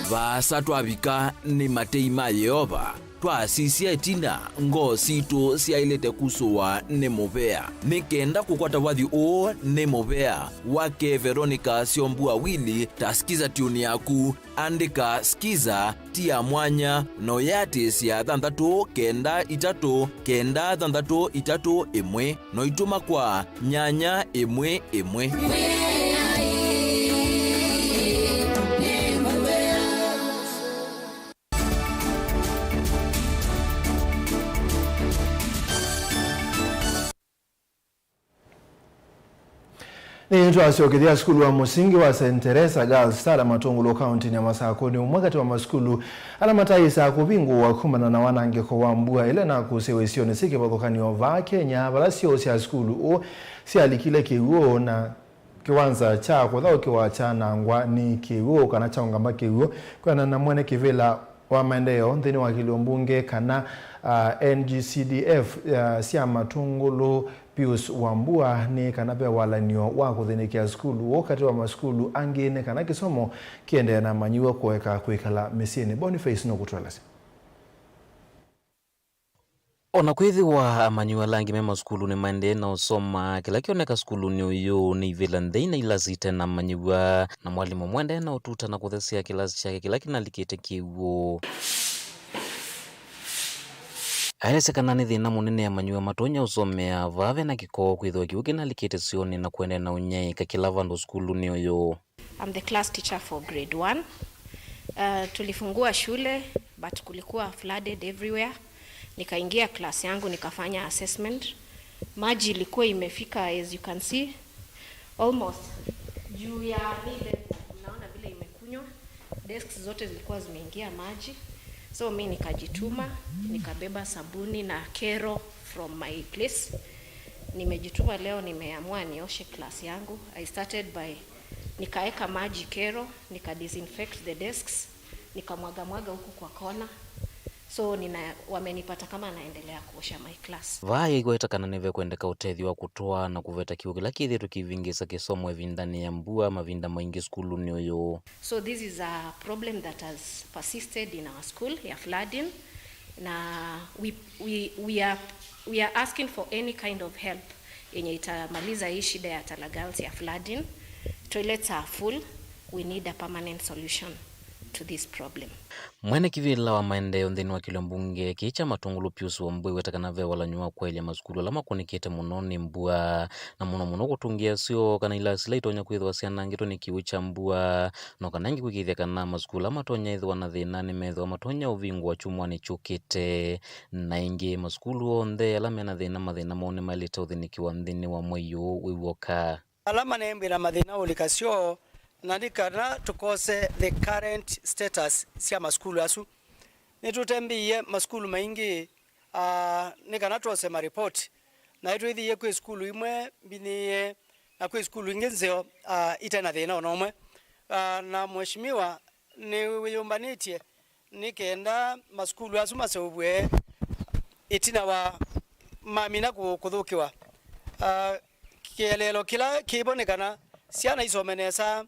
Vaasa twavika nĩ matei ma Yeova, Twasisya ĩtina, ngoo sitũ syaĩlĩte kusũwa nĩ mũvea. Nĩ kenda kũkwata wathi ũũ nĩ mũvea wake Veronica Syombua Willy, ta Skiza tune yaku. Andĩka Skiza ti ya mwanya na ũyĩatĩĩsya thanthatũ kenda itatũ kenda thanthatũ itatũ ĩmwe, na ũitũma kwa nyanya ĩmwe ĩmwe. Nĩtwasyokethya sukulu wa mũsingi wa Saint Teresa Girls Star Matungulu, kauntinĩ ya Masakũ, nĩ ũmwe katĩ wa masukulu ala mataĩsaa kũvingũwa kumana na wanangĩko wa mbua ĩla ĩnakũsĩwe isionĩ syĩ kĩvathũkany'o vaa Kenya, vala syoo sya sukulu ũũ syalikile kĩw'ũ na kĩwanza kya kũthaũkĩwa kyanangwa nĩ kĩw'ũ kana kyaũngama kĩw'ũ, kwĩanana na mwene kĩvĩla wa maendeeo nthĩnĩ wa kĩlio mbunge kana, ah, N G C D F, ah, sya Matungulu, Pius Wambua, nĩ kana ve walany'o wa kũthĩnĩkĩa sukulu ũũ katĩ wa masukulu angĩ nĩ kana kĩsomo kĩendee na amanyĩw'a kũeka kwĩkala mĩsyĩnĩ. Boniface nũkũtũelesya. O na kwĩthĩwa amanyĩw'a ala angĩ me masukulu nĩmaendee na ũsoma, kĩla kĩoneka sukulunĩ ũyũ nĩ ivĩla nthei na ilasi ite na amanyĩw'a, na mwalimũ ũmwe endee na ũtuta na kũthesea kĩlasi kyake kĩla kĩnalikĩte kĩw'ũ. Aelesya kana nĩ thĩna mũnene amanyĩw'a matonya ũsomea vaa ve na kĩko kwĩthĩwa kĩw'ũ kĩnalikĩte syonĩ na kũendee na ũnyaĩĩka kĩla vandũ sukulunĩ ũyũ. I'm the class teacher for grade one. Uh, tulifungua shule, but kulikuwa flooded everywhere. Nikaingia class yangu, nikafanya assessment. Maji ilikuwa imefika, as you can see, almost juu ya hii level. Unaona vile imekunywa. Desks zote zilikuwa zimeingia maji. So mi nikajituma, nikabeba sabuni na kero from my place. Nimejituma leo, nimeamua nioshe class yangu. I started by nikaeka maji kero, nika disinfect the desks, nikamwaga mwaga huku kwa kona. So nina, wamenipata kama naendelea kuosha my class. Vaa yĩkweta kana nĩvekwendeka ũtethyo wa kũtwaa na kũveta kĩw'ũ kĩla kĩthĩĩtwe kĩivĩngĩĩsa kĩsomo ĩvindanĩ ya mbua mavinda maingĩ sukulunĩ ũyũ. So this is a problem that has persisted in our school ya flooding, na we, we, we are, we are asking for any kind of help yenye itamaliza hii shida ya Tala Girls ya flooding. Toilets are full. We need a permanent solution to this problem. Mwene kĩvĩla wa maendeeo nthĩnĩ wa kĩlio mbunge kĩĩ kya Matungulu, Pius Wambua, eweta kana ve walany'o wa kwaĩlya masukulu ala makũnĩkĩte mũno nĩ mbua, na mũno mũno kũtũngĩa syoo kana ilasi ila itonya kwĩthĩwa syanangĩtwe nĩ kĩw'ũ kya mbua, no kana ĩngĩ kũĩkĩĩthya kana masukulu ala matonya ĩthĩwa na thĩna nĩmethĩwa matonya ũvingũwa kyumwanĩ kyũkĩte. Na ĩngĩ, masukulu onthe ala mena thĩna, mathĩna moo nĩmaĩlĩte ũthĩnĩkĩwa nthĩnĩ wa mwei ũũ wĩ w'oka. Ala manembwĩe na mathĩna ũlika syoo, na nĩ kana tũkose the current status sya masukulu asu. Nĩtũtembĩie masukulu maingĩ, ah, nĩ kana twose maripoti, na nĩtwĩthĩie kwĩ sukulu imwe mbinyĩĩe na kwĩ sukulu ingĩ nzeo, ah, ite na thĩna o na ũmwe. Ah, na Mheshimiwa nĩwĩyũmbanĩtye nĩ kenda masukulu asu maseũvw'e ĩtina wa mamina kũ-, kũthũkĩwa. Ah, kĩeleelo kĩla kĩvo nĩ kana syana isome nesa,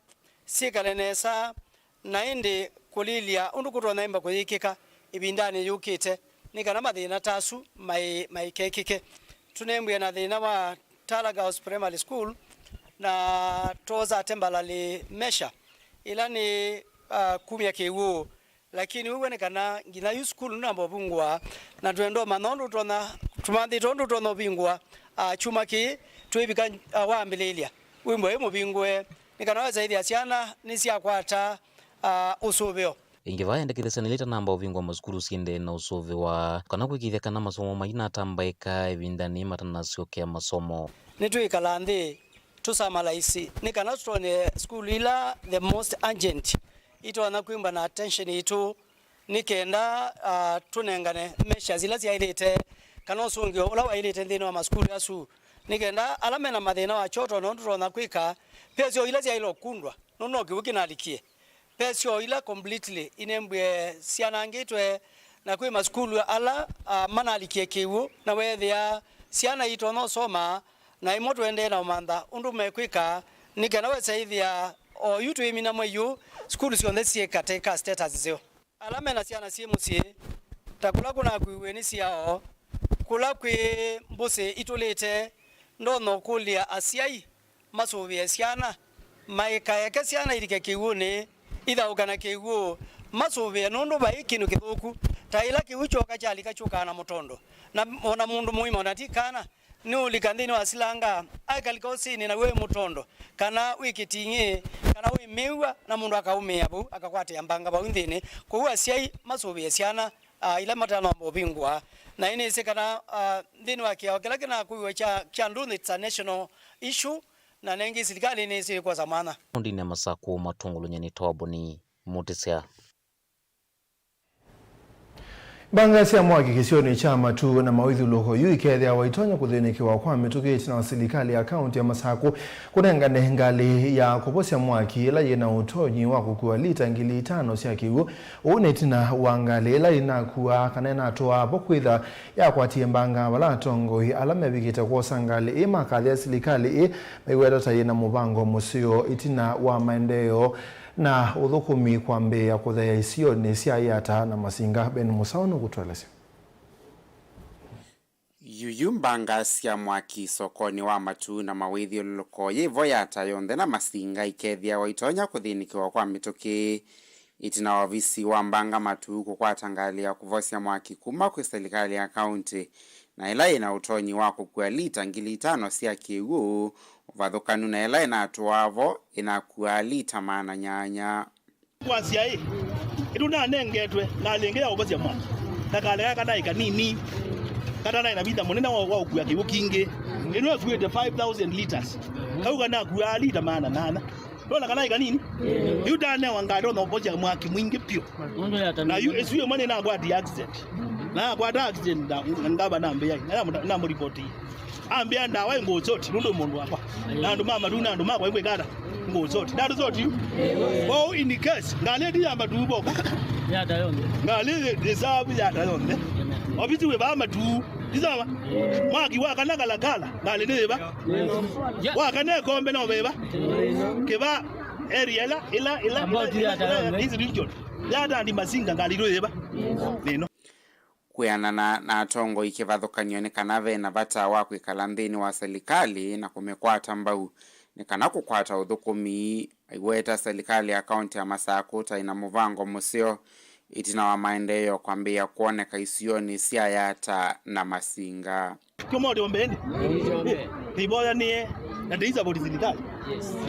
syĩkale nesa, na ĩndĩ kũlilya ũndũ kũtonya ĩmba kũyĩkĩka ĩvindanĩ yũkĩte nĩ kana mathĩna ta asu mai-, maikekĩke. Tũnembwĩe na thĩna wa Tala Girls Primary School, na twosa temporary measure ĩla nĩ, ah, kumya kĩw'ũ. Lakini wĩw'e nĩ kana nginya yu sukulu nũnamba ũvingũa, na twenda ũmanya ũndũ ũtonya, tũmanthĩte ũndũ ũtonya ũvingũa, ah, kyumwa kĩĩ twĩvika, ah, wambĩlĩlya wĩmbwa wĩ mũvingũe, nĩ kana wesa ĩthĩa syana nĩsyakwata, ah, ũsũvĩo. Ĩngĩ vaa endekethya syana ila itanamba ũvingũa masukulu siendee na ũsũvĩwa, kana kũĩkĩĩthya kana masomo mainatambaĩka ĩvindanĩ matanasyokea masomo. Nĩtwĩkala nthĩ tũsamalaisi nĩ kana tũtonye sukulu ila the most urgent itonya kwĩmbwa na attention yitũ, nĩ kenda, ah, tũnengane measures ila syaĩlĩte kana ũsũngĩo ũla waĩlĩte nthĩnĩ wa masukulu asu, nĩ kenda ala mena mathĩna wa kyoto na ũndũ tũtonya kwĩka, ve syoo ila syaĩle ũkundwa nũndũ no kĩw'ũ kĩnalikie. Ve syoo ila completely inembw'e syanangĩtwe, na kwĩ masukulu ala, ah, manalikie kĩw'ũ, na weethĩa syana itonya ũsoma, na ĩmwe tũendee na ũmantha ũndũ mekwĩka, nĩ kana wesa ĩthĩa o yu twĩmina mwei ũũ, sukulu syonthe syĩ katĩ ka status nzeo. Ala mena syana syĩ mũsyĩ, ta kũla kũnakuiwe nĩ syao, kũla kwĩ mbũsĩ itũlĩte, ndonya ũkũlya asyai masũvĩe syana, maikaeke syana ilike kĩw'ũnĩ, ithaũka na kĩw'ũ, masũvĩe, nũndũ vai kĩndũ kĩthũku ta ĩla kĩw'ũ kyoka kyalika kyũkaa na mũtondo, na o na mũndũ mũima, o na ti kana, nĩũlika nthĩnĩ wa silanga, aikalika ũsĩnĩ na wĩ mũtondo, kana wĩ kĩting'ĩ, kana wĩ mĩw'a, na mũndũ akaũmĩĩa vau, akakwatĩa mbanga vau nthĩnĩ. Kwoou asyai masũvĩe syana, ah, ila matanomba ũvingũa. Na nĩnĩsĩ kana, ah, nthĩnĩ wa kĩao kĩla kĩnakuiwe kya, kya nduthi, it's a national issue, na nengĩ silikalĩ nĩsĩ ĩkwosa mwanya. Kaũntĩnĩ ya Masakũ, matũngũlũny'a nĩ Toboni Mũtĩsya. Mbanga sya mwaki kĩsionĩ kya Matuu na mawĩthyũlũlũko yu ikethĩawa itonya kũthĩnĩkĩwa kwa mĩtũkĩ ĩtina wa silikalĩ ya kaũntĩ ya Masakũ kũnengane ngalĩ ya kũvosya mwaki ĩla yĩ na ũtonyi wa kũkua lita ngili itano sya kĩw'ũ. Ũu nĩ ĩtina wa ngalĩ ĩla ĩnakuaa kana ĩnatũaa vo kwĩtha yakwatie mbanga, vala atongoi ala mevikĩte kwosa ngalĩ ĩĩ makathĩa silikalĩ ĩĩ maiweta ta yĩ na mũvango mũseo ĩtina wa maendeeo na ũthũkũmi kwambĩĩa kũtheea isionĩ sya Yata na Masinga. Ben Mũsaũ nũkũtũelesya. Yuyu mbanga sya mwaki sokonĩ wa Matuu na mawĩthyũlũlũko yĩ vo Yata yonthe na Masinga ikethĩawa itonya kũthĩnĩkĩwa kwa mĩtũkĩ. Ĩtina wa ovisi wa mbanga Matuu kũkwata ngalĩ ya kũvosya mwaki kuma kwĩ silikalĩ ya kaũntĩ, na ĩla yĩ na ũtonyi wa kũkua lita ngili itano sya kĩw'ũ, ũvathũkanu na ĩla ĩnatũaa vo ĩnakuaa lita maana nyanya. Kwasya ĩ, ĩtũnanengetwe ngalĩ ĩngĩ ya ũvosya mwaki, na kalĩ kaka naĩ kanini, katanaĩ na vinya mũnene wa, wa ũkua kĩw'ũ kingĩ. Ĩno ĩkuĩte five thousand liters, kau kanakuaa lita maana nana. Ndona kana ĩ kanini? Yu ndanewa ngalĩ ona ũvosya mwaki mwingĩ vyũ. Na yu ĩsu ĩmwe nĩnakwatie accident. Nakwata accident na ngava nambĩa, namũripoti. Ambĩa ndawa ngũsoti, nũndũ mũndũ wakwa. Na andũ ma Matuu na andũ makwa ngwĩkata ngũsoti. Ndatũsoti yu. Kwoou in case, ngalĩ ti ya Matuu voko. Yata yonthe. Ngalĩ ĩ, ĩ savu Yata yonthe. Ovisi wĩ vaa Matuu. Ti sawa? Mwaki wa kana kalakala, ngalĩ nĩ yĩva? Wa kana ĩkombe no veva? Kĩva area ĩla, ĩla, ĩla, ĩla, ĩla, ĩla, this region. Yata ndi Masinga ngalĩ ĩtũ yĩva? Nĩno. Kwĩanana na atongoi kĩvathũkany'o nĩ kana ve na vata wa kwĩkala nthĩnĩ wa silikalĩ na kũmĩkwata mbau nĩ kana kũkwata ũthũkũmi, maiweta silikalĩ ya kaũntĩ ya Masakũ ta ĩna mũvango mũseo ĩtina wa maendeeo kwambĩĩa kwoneka isionĩ sya Yata na Masinga. Kĩomote ombeni. Nĩivoyanĩe na ndĩisavoti silikalĩ.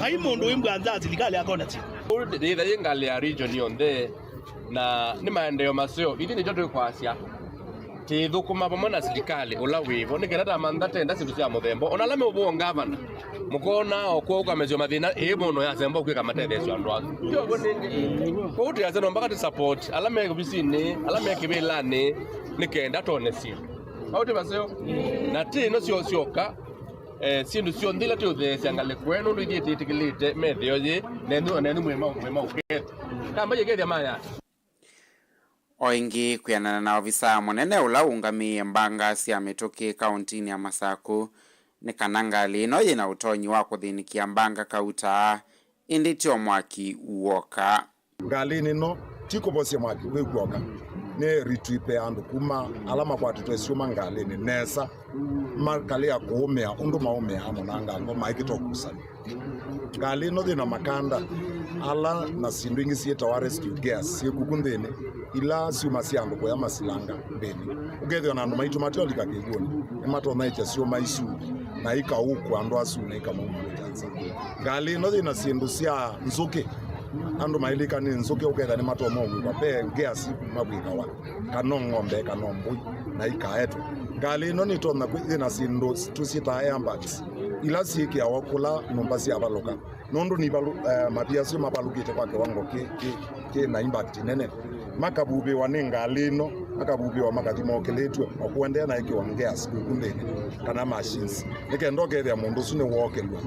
Ai mũndũ wĩ mbwanza silikalĩ akona ti. Ndĩitha yĩ ngalĩ ya region yonthe na nĩ maendeeo maseo. Ithyĩ nĩkyo twĩkwasya. Tĩthũkũma vamwe na silikalĩ ũla wĩvo nĩ kenda tamantha tenda syĩndũ sya mũthemba ona ala meũvũo ngavana. Mũkona o kwoo ũkamesyo mathĩna ĩĩ mũno yasemba ũkwĩka matetheesyo andũ asu. Kwoou tĩasya no mpaka tĩ support ala me ovisinĩ, ala me kĩvĩlanĩ, nĩ kenda tone syĩndũ. Au ti maseo? Na ti ĩno syo syoka, eh, syĩndũ syonthe ila tĩũtheesya ngalĩko ĩno nũndũ ithyĩ tĩtĩkĩlĩte metheo yĩ nenyu, nenyu mwĩ mau, mwĩ mau ketha. Kamba yĩkethya maya. O ĩngĩ, kwĩanana na ovisaa mũnene ũla ũũngamĩĩe mbanga sya mĩtũkĩ kaũntinĩ ya Masakũ, nĩ kana ngalĩ ĩno yĩ na ũtonyi wa kũthĩnĩkĩa mbanga kauta, ĩndĩ tyo mwaki w'oka. Ngalĩnĩ ĩno ti kũvosya mwaki kwĩ kw'oka, nĩ retrieve andũ kuma ala makwatĩtwe syũma ngalĩnĩ nesa, makalea kũũmĩa ũndũ maũmĩaa mũnangango maĩkĩte ũkusany'a. Ngalĩ ĩno yĩ na makanda ala na syĩndũ ingĩ syĩtawa rescue gears syĩ kuku nthĩnĩ, ila syumasya andũ kũya masilanga nthĩnĩ. Ũkethĩwa na andũ maitũ mateũlika kĩw'ũnĩ, nĩmatonya ĩkya syũma isu na ikaũkwa andũ asu na ikamauma nza. Ngalĩ ĩno yĩ na syĩndũ sya nzũkĩ. Andũ mailika nĩ nzũkĩ, ũkethĩa nĩmatonya ũwĩkwa ve gears mavwĩkawa, kana ng'ombe, kana mbũi, na ikaetwe. Ngalĩ ĩno nĩtonya kwĩ-, yĩ na syĩndũ tũsyĩtaa airbags, ila syĩkĩawa kũla nyũmba syavalũka. Nũndũ nĩvalũ-, eh, mavia asu mavalũkĩte kwa kĩwango kĩ, kĩ, kĩ na impact nene, makavuvĩwa nĩ ngalĩ ĩno, makavuvĩwa makathi mokĩlĩtw'e, o kũendeea na ĩkĩwa gears kũku nthĩnĩ, kana machines, nĩ kenda ũkethĩa mũndũ ũsu nĩwookĩlw'a.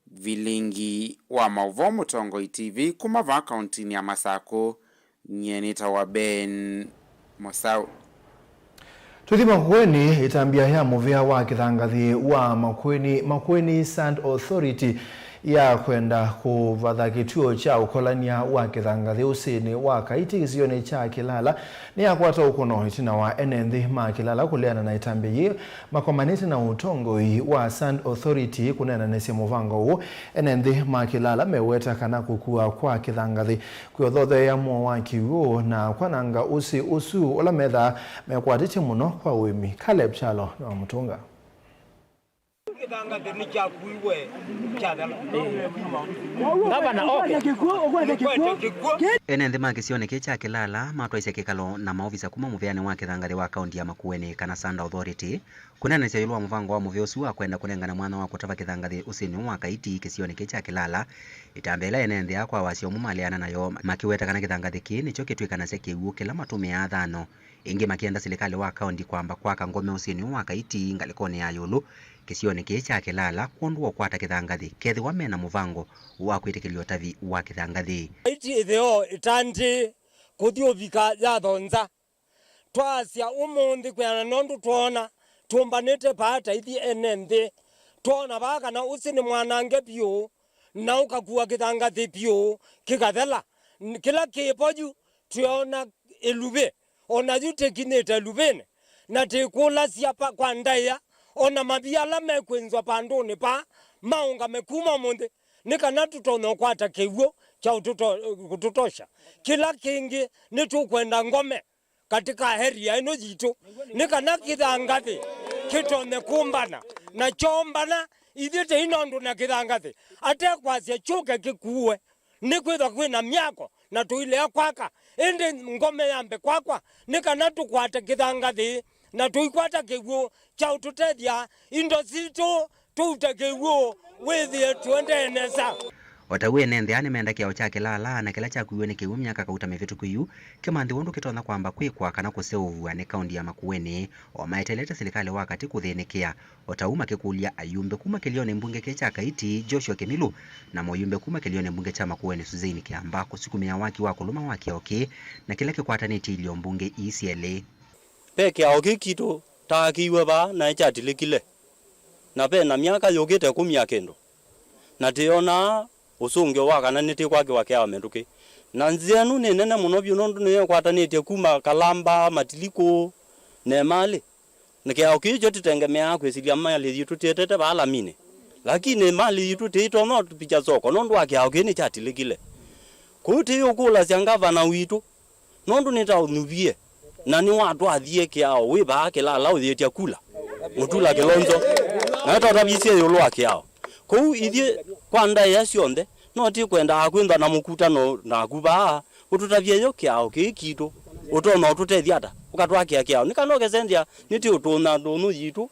Vilingi wa maũvoo Mũtongoi T V kuma vaa kauntinĩ ya Masakũ, nyie nĩtawa Ben Mũsaũ. Tũthi Makueni, ĩtambya ya mũvĩa wa kĩthangathĩ wa Makueni, Makueni Sand Authority, ya kwenda kũvatha kĩtuo kya ũkolany'a wa kĩthangathĩ ũsĩnĩ wa Kaiti kĩsionĩ kya Kĩlala nĩyakwata ũkũno ĩtina wa ene nthĩ ma Kĩlala kũleana na ĩtambya yĩĩ makomanĩte na ũtongoi wa Sand Authority kũneenanĩsya mũvango ũũ. Ene nthĩ ma Kĩlala meweta kana kũkua kwa kĩthangathĩ kwĩothotheea mũo wa kĩw'ũ na kwananga ũsĩ ũsu ũla methaa mekwatĩtye mũno kwa ũĩmi. Caleb Kyalo nĩwamũtũnga. Ene nthĩ ma kĩsionĩ kĩĩ kya Kĩlala matwaisye kĩkalo na maovisa kuma mũvĩanĩ wa kĩthangathĩ wa kaunti ya Makueni kana Sand Authority kũneenanĩsya ĩũlũ wa mũvango wa mũvĩa ũsu wa kwenda kũnengane mwanya wa kũtava kĩthangathĩ ũsĩnĩ ũũ wa Kaiti kĩsionĩ kĩĩ kya Kĩlala, ĩtambya ĩla ene nthĩ aa kwa wasya ũmwe maleana nayo, makĩweta kana kĩthangathĩ kĩĩ nĩkyo kĩtw'ĩkanasya kĩw'ũ kĩla matũmĩaa thano. Ĩngĩ makĩenda silikalĩ wa kaunti kwamba kwaka ngome ũsĩnĩ ũũ wa Kaiti ngalĩkonĩ ya ĩũlũ kĩsionĩ kĩĩ kya Kĩlala kwondũ wa ũkwata kĩthangathĩ kethĩwa mena mũvango wa kwĩtĩkĩlya ũtavi wa kĩthangathĩ. Kaiti ĩtheo ĩtandĩĩ kũthi ũvika yathonza. Twasya ũmũnthĩ kwĩana nũndũ twoona tũmbanĩte vaa ta ithyĩ ene nthĩ. Twoona vaa kana ũsĩ nĩ mwanange vyũ, na ũkakua kĩthangathĩ vyũ, kĩkathela. N-, kĩla kĩ vo yu, twĩona ĩluvĩ, o na yu tĩkinyĩte ĩluvĩnĩ, na tĩkũlasya pa, kwa ndaĩa, o na mavia ala mekwĩnzwa vandũnĩ vaa maũngame kuma ũmũnthĩ, nĩ kana tũtonye ũkwata kĩw'ũ kya ũtũto-, kũtũtosha. Kĩla kĩngĩ, nĩtũkwenda ngome katika area ĩno yitũ, nĩ kana kĩthangathĩ kĩtonye kũmbana, na kyombana, ithyĩ tĩi na ũndũ na kĩthangathĩ, ate kwasya kyũke kĩkuwe, nĩkwĩthwa kwĩ na myako na tũilea kwaka, ĩndĩ ngome yambe kwakwa, nĩ kana tũkwate kĩthangathĩ na tũikwata kĩw'ũ kya ũtũtethya indo sitũ tũute kĩw'ũ wĩthĩe tũendee nesa. O ta ũu ene nthĩ aa nĩmenda kĩao kya Kĩlala na kĩla kyakuiwe nĩ kĩw'ũ myaka kauta mĩvĩtũku yu kĩmanthĩwe ũndũ kĩtonya kwamba kwĩkwa kana kũseũvw'a nĩ kaunti ya Makueni, o maeteelete silikalĩ wa katĩ kũthĩnĩkĩa. O ta ũu makĩkũlya ayumbe kuma kĩlĩonĩ mbunge kĩĩ kya Kaiti, Joshua Kĩmilũ, na mũyumbe kuma kĩlĩonĩ mbunge kya Makueni, Suzeini Kĩamba, kũsukumĩa waki wa kũlũma wa kĩao kĩĩ na kĩla kĩkwatanĩtye ilio mbunge ii syelĩ. Ve kĩao kĩĩ kitũ taakĩiwe vaa naĩ kyatilĩkile, na ve na myaka yũkĩte ĩkũmi ya kĩndũ, na tĩonaa ũsũngĩo wa kana nĩtĩkwakĩwa kĩao mĩtũkĩ. Na nzĩa ĩno nĩ nene mũno vyũ nũndũ nĩyo ĩkwatanĩtye kuma Kalamba, Matilikũ, na Emalĩ. Na kĩao kĩĩ kyo tĩtengemeaa kwĩsilya malĩ yitũ tĩetete vaa laminĩ. Lakini malĩ yitũ tĩitonya ũvikya soko nũndũ wa kĩao kĩĩ nĩkyatilĩkile. Kũu tĩyũkũlasya ngavana witũ, nũndũ nĩtaũnyuvie, na nĩwatwathie kĩao wĩ vaa Kĩlala ũyĩtya kula, Mutula Kilonzo, na nĩtwatavisye ĩũlũ wa kĩao. Kũu ithyĩ kwa ndaĩa syonthe, no tĩkwendaa kwĩthwa na mũkutano naku vaa, ũtũtavye yo kĩao kĩĩ kitũ, ũtonya ũtũtethya ata, ũkatwakĩa kĩao, nĩ kana ũkesenzya nĩtĩũtũnya ndũnyũ yitũ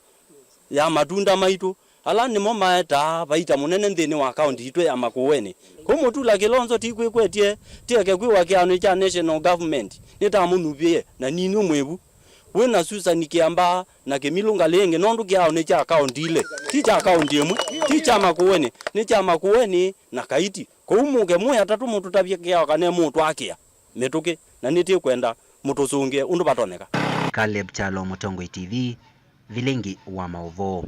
ya matunda maitũ, ala nĩmo maetaa vaita mũnene nthĩnĩ wa kaũnti yitũ ya Makueni. Kũu Mutula Kilonzo tikwĩkwetye, tieke kwĩwa kĩaonĩ kya national government nĩtamũnyuvĩe, na ninyu mwĩvu. Wĩ na Susan Kĩamba na Kĩmilũ ngalĩ ĩngĩ, nũndũ kĩao nĩ kya kaũnti ilĩ, ti kya kaũnti ĩmwe, ti kya Makueni, nĩ kya Makueni na Kaiti. Kũu mũke mwĩ atatũ mũtũtavye kĩao kana mũtwakĩa mĩtũkĩ, na nĩtĩkwenda mũtũsũngĩe ũndũ vatonyeka. Caleb Kyalo, Mũtongoi T V, Vilingi wa maũvoo.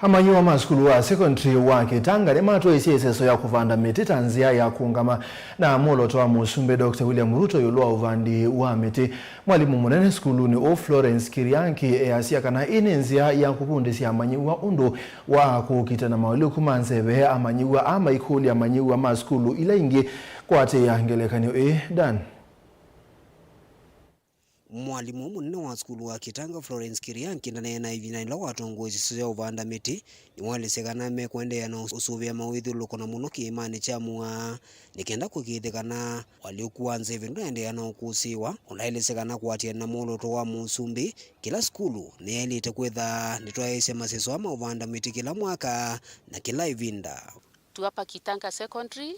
Amanyĩw'a ma sukulu wa sekondari wa Kĩtanga nĩmatwaisye ĩseso ya kũvanda mĩtĩ ta nzĩa ya kũũngama na mwolooto wa Mũsumbĩ Doctor William Ruto ĩũlũ wa ũvandi wa mĩtĩ. Mwalimũ mũnene sukulunĩ ũũ Florence Kĩrĩangi easya kana ĩĩ nĩ nzĩa ya kũvundĩsya amanyĩw'a ũndũ wa kũkita na maũlĩku ma nzeve. Amanyĩw'a aa maikũlya amanyĩw'a ma sukulu ila ingĩ kũatĩĩa ngelekany'o ĩĩ. Dan. Mwalimũ mũnene wa sukulu wa Kitanga, Florence Kĩrĩangi, ndaneenaa ĩvindanĩ yĩla watongoesye ĩseso ya ũvanda mĩtĩ, nĩwaelesya kana mekũendeea na ũsũvĩa mawĩthyũlũlũko na mũno kĩĩmanĩ kya Mũaa nĩ kenda kũĩkĩĩthya kana ũalyũku wa nzeve ndũnaendeea na ũkũsĩĩwa. Ũnaelesya kana kũatĩana na mwolooto wa Mũsumbĩ, kĩla sukulu nĩyaĩlĩte kwĩtha nĩtwaĩĩsya maseso aa ma ũvanda mĩtĩ kĩla mwaka na kĩla ĩvinda. To Upper Kitanga Secondary,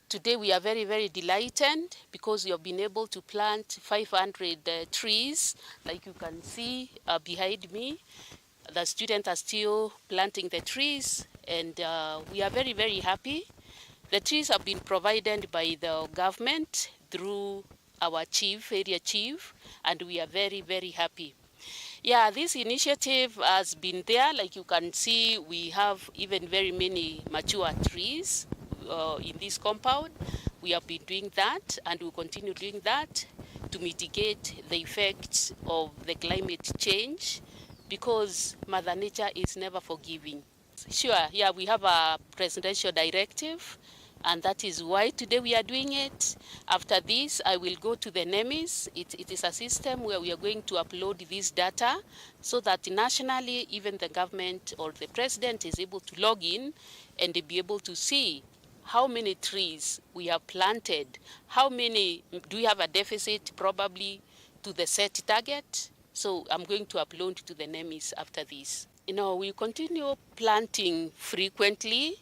today we are very, very delighted because we have been able to plant five hundred, uh, trees. Like you can see, uh, behind me, the students are still planting the trees, and, uh, we are very, very happy. The trees have been provided by the government through our chief, area chief, and we are very, very happy. Yeah, this initiative has been there. Like you can see, we have even very many mature trees uh, in this compound. We have been doing that and we continue doing that to mitigate the effects of the climate change because Mother Nature is never forgiving. Sure, yeah, we have a presidential directive, and that is why today we are doing it. After this, I will go to the nemis. It, it is a system where we are going to upload this data so that nationally, even the government or the president is able to log in and be able to see how many trees we have planted, how many, do we have a deficit probably to the set target? So I'm going to upload to the nemis after this. You know, we continue planting frequently,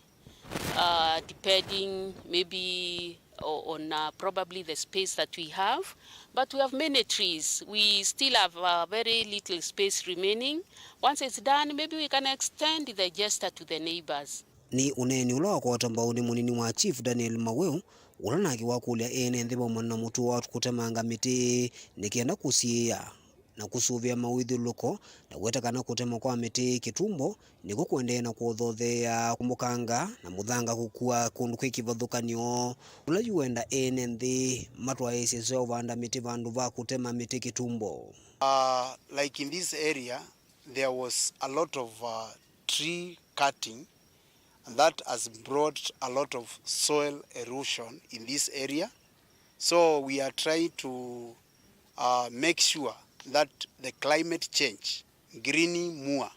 uh, depending maybe o- on uh, probably the space that we have. But we have many trees. We still have uh, very little space remaining. Once it's done, maybe we can extend the gesture to the neighbors. Nĩ ũneeni ũla wakwata mbau nĩ mũnini wa Chief Daniel Maweu, ũla nake wakũlya ene nthĩ vamwe na mũtuo wa kũtemanga mĩtĩ nĩ kenda kũsiĩĩa na kũsũvĩa mawĩthyũlũlũko, na kũweta kana kũtemwa kwa mĩtĩ kĩtumbo nĩkw'o kũendee na kũthotheea kũmbũkanga na mũthanga kũkua kũndũ kwĩ kĩvathũkany'o, ũla yu wenda ene nthĩ matwaĩĩsye seo vanda mĩtĩ vandũ va kũtema mĩtĩ kĩtumbo. Uh, like in this area, there was a lot of uh, tree cutting, and that has brought a lot of soil erosion in this area. So we are trying to uh, make sure that the climate change, greening Mua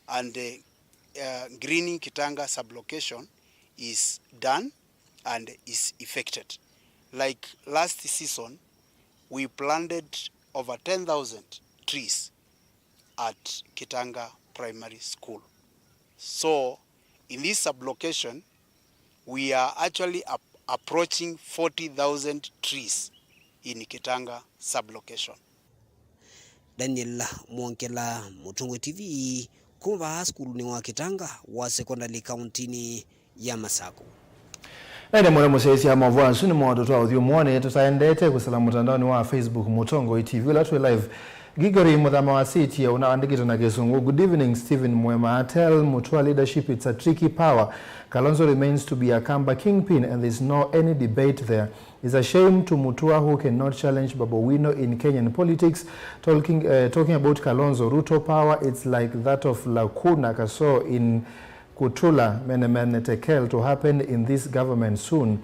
and uh, uh, greening Kitanga sublocation is done and is effected. Like last season, we planted over ten thousand trees at Kitanga Primary School. So, in this sublocation, we are actually ap- approaching forty thousand trees in Kitanga sublocation. Daniel Mwongela, Mũtongoi T V, kuma vaa sukulunĩ wa Kitanga wa sekondalĩ kauntinĩ ya Masaku. Na ĩndĩ mũremũsyaĩĩsya maũvoo asu nĩ moto twa ũthyũmũonĩ tũtaendete kũsala mũtandaonĩ wa Facebook Mũtongoi T V ũla twĩ live. Gregory Mũthama wasĩtye ũnaandĩkĩte na Kĩsũngũ, "Good evening, Stephen Mwema. Tell Mutua leadership it's a tricky power. Kalonzo remains to be a Kamba kingpin and there's no any debate there. It's a shame to Mutua who cannot challenge Babu Owino in Kenyan politics. Talking, uh, talking about Kalonzo, Ruto power, it's like that of Lakuna Kasoo in Kutula Mene Mene Tekel to happen in this government soon."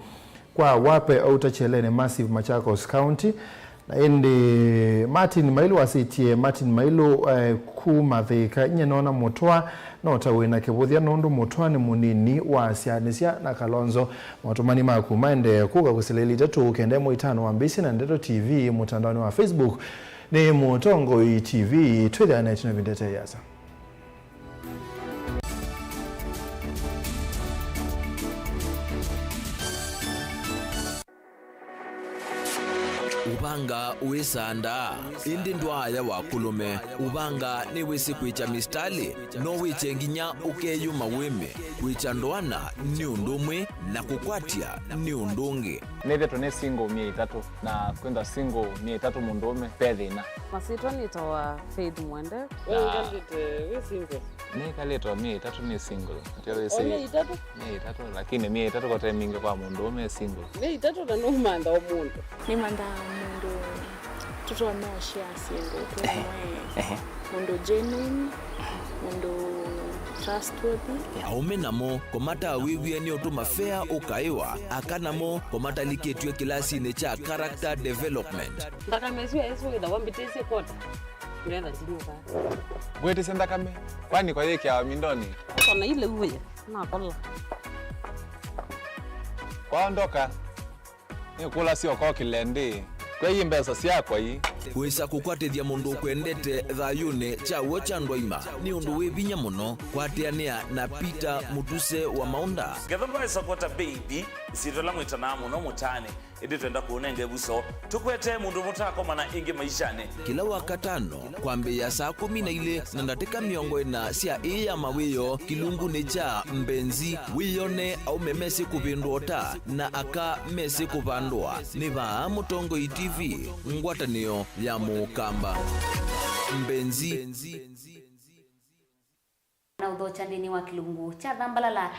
Kwa Wape Outer Chelene, Massive, Machakos County. Na ĩndĩ Martin Mailu wasĩtye, Martin Mailu, eh, kuma Thĩka, "Nyie nona Mũtwa no ta wĩna kĩvũthya nũndũ Mũtwa nĩ mũnini wa syaanĩsya na Kalonzo. Maũtũmani maku maendee kũka kũsila ilĩ itatũ kenda ĩmwe itano." Wambĩĩsye na Ndeto T V mũtandaonĩ wa Facebook. Nĩ Mũtongoi T V, twĩthĩane tino vindete yasa. Ũvanga wĩsandaa, ĩndĩ ndwaaya wa kũlũme. Ũvanga nĩwĩsĩ kwĩkya mistalĩ, no wĩkye nginya ũkeyũma wĩme. Kwĩkya ndoana nĩ ũndũ ũmwe, na kũkwatya nĩ ũndũ ũngĩ. Nĩthĩtwe nĩ single myei ĩtatũ, na kwĩthwa single myei ĩtatũ mũndũũme, ve thĩna. Masyĩtwa nĩtawa Faith Mwende. We wĩkalĩte wĩ single? Nĩkalĩte o myei ĩtatũ nĩ single. Atĩ wĩsĩ, o myei ĩtatũ? Myei ĩtatũ, lakini myei ĩtatũ kote mingĩ kwa mũndũũme e single. Myei ĩtatũ na nũmantha o mũndũ. Nĩmanthaa mũndũ tũtonya ũshare syĩndũ twĩ. Ehe. Amwe. Ehe. Mũndũ genuine, mũndũ trustworthy. Aũme namo kũmatawĩw'e nĩ ũtũma fea ũkaĩwa, aka namo kũmatalikĩtw'e kĩlasinĩ kya character development. Nthakame ĩsu yaĩsũ wĩthawa mbĩtĩsye kota, ndetha ndinyuka. Ngwĩtĩsye nthakame, kwani kwa yĩkĩawa mindonĩ? Kona ile uya, nakola. Kwaondoka. Nĩkũlasya ũkokĩle ndĩ. Kwei mbesa syakwa ii. Wĩsa kũkwatĩthya mũndũ ũkwendete thayũnĩ kya w'o kya ndwaima nĩ ũndũ wĩ vinya mũno. Kwatĩanĩa na Peter Mũtuse wa Maũnda. Ngetha ndwaĩsa kwota baby, ĩsyĩtwa ĩla mwĩtanaa mũno mũtaanĩ, ĩndĩ twenda kũũnenga ĩvuso. Tũkwetee mũndũ mũtakomana ĩngĩ maishanĩ. Kĩla Wakatano, kwambĩĩa saa kũmi na ilĩ na ndatĩka mĩongo ĩna sya ĩĩ ya mawĩoo kĩlungunĩ kya Mbenzi, wĩyone aũme mesĩ kũvĩndũa ũta na aka mesĩ kũvandũa. Nĩ vaa Mũtongoi T V, ngwatanĩo ya Mũkamba. Mbenzi. Na ũthokya nthĩnĩ wa kĩlungu kya Thambalala.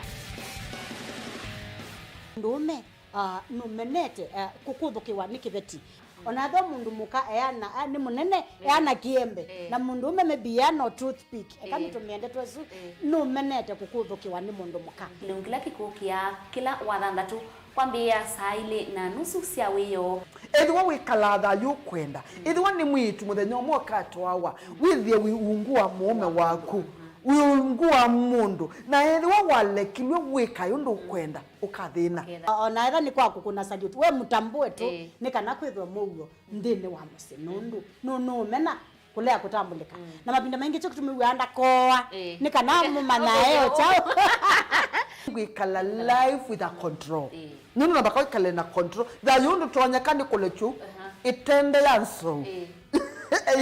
Mũndũũme, ah, nũmenete, ah, kũkũthũkĩwa nĩ kĩveti. O na ethĩwa mũndũ mũka eana, ah, nĩ mũnene, eana kĩembe. Eh. Na mũndũũme maybe eana o toothpick. Eka nĩtũmĩe ndeto ĩsu, nũmenete kũkũthũkĩwa nĩ mũndũ mũka. Kĩlungu kĩla kĩkũkĩa kĩla wathanthatũ. Kwambĩĩa saa ilĩ na nusu sya wĩoo. Ethĩwa wĩkalaa thayũ ũkwenda, ethĩwa nĩ mwĩĩtu mũthenya ũmwe ũkatwawa, wĩthĩe wĩ ungu wa mũũme waku, wĩ ungu wa mũndũ, na ethĩwa walekilw'e wĩkae ũndũ ũkwenda, ũkathĩna. O na ethĩwa nĩ kwa kũkũna salute, we mũtambũe tu, ĩĩ, nĩ kana kwĩthwe mũuo nthĩnĩ wa mũsyĩ, nũndũ nũ-, nũũmena kũlea kũtambũlĩka. Mm. Na mavinda maingĩ kyo kĩtũmĩw'aa ndakoa, ĩĩ, nĩ kana mũmanyae o kyaũ. Ngwĩkala life with a control. Ĩĩ. Nũndũ namba kwa ĩkale na control. Thayũ ndũtonyeka nĩ kũlekyu, aha, ĩtende ya nzou. Ĩĩ.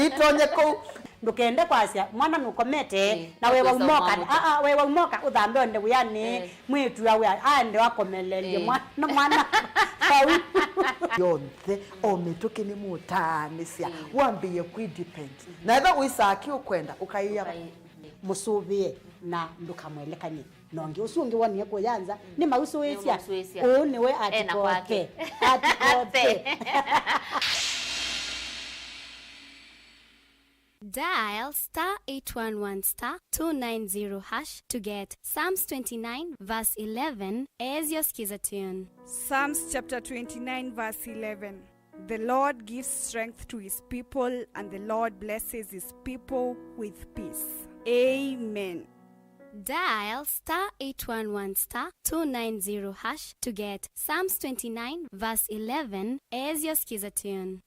Ĩtonye kũu. Ndũkende kwasya mwana nũkomete, ĩĩ, na wewa ũkĩsa ũmoka, ũmwamũka. Aa, wewa ũmoka ũthambe onde wĩanĩ. Ĩĩ. Mwĩĩtu awe aende akomelelye, ĩĩ, mwana, mwana vau. Yonthe, o mĩtũkĩ nĩmũtaanĩsya, ĩĩ, wambĩĩe kwĩ depend. Mhm. Na ethĩwa wĩsaa kĩ ũkwenda, ũkaĩa. Ũkaĩ-, mhm. Mũsũvĩe na ndũkamwelekany'e. Na ũngĩ ũsu ũngĩ wonie kũya nza, mm, nĩmausũĩsya. Nĩmausũĩsya. Ũũ nĩwe ena kwake. Atikote. Atikote. Dial star eight one one star two nine zero hash to get Psalms twenty-nine verse eleven as your Skiza tune. Psalms chapter twenty-nine, verse eleven. The Lord gives strength to his people, and the Lord blesses his people with peace. Amen. Dial star eight one one star two nine zero hash to get Psalms twenty-nine verse eleven as your Skiza tune.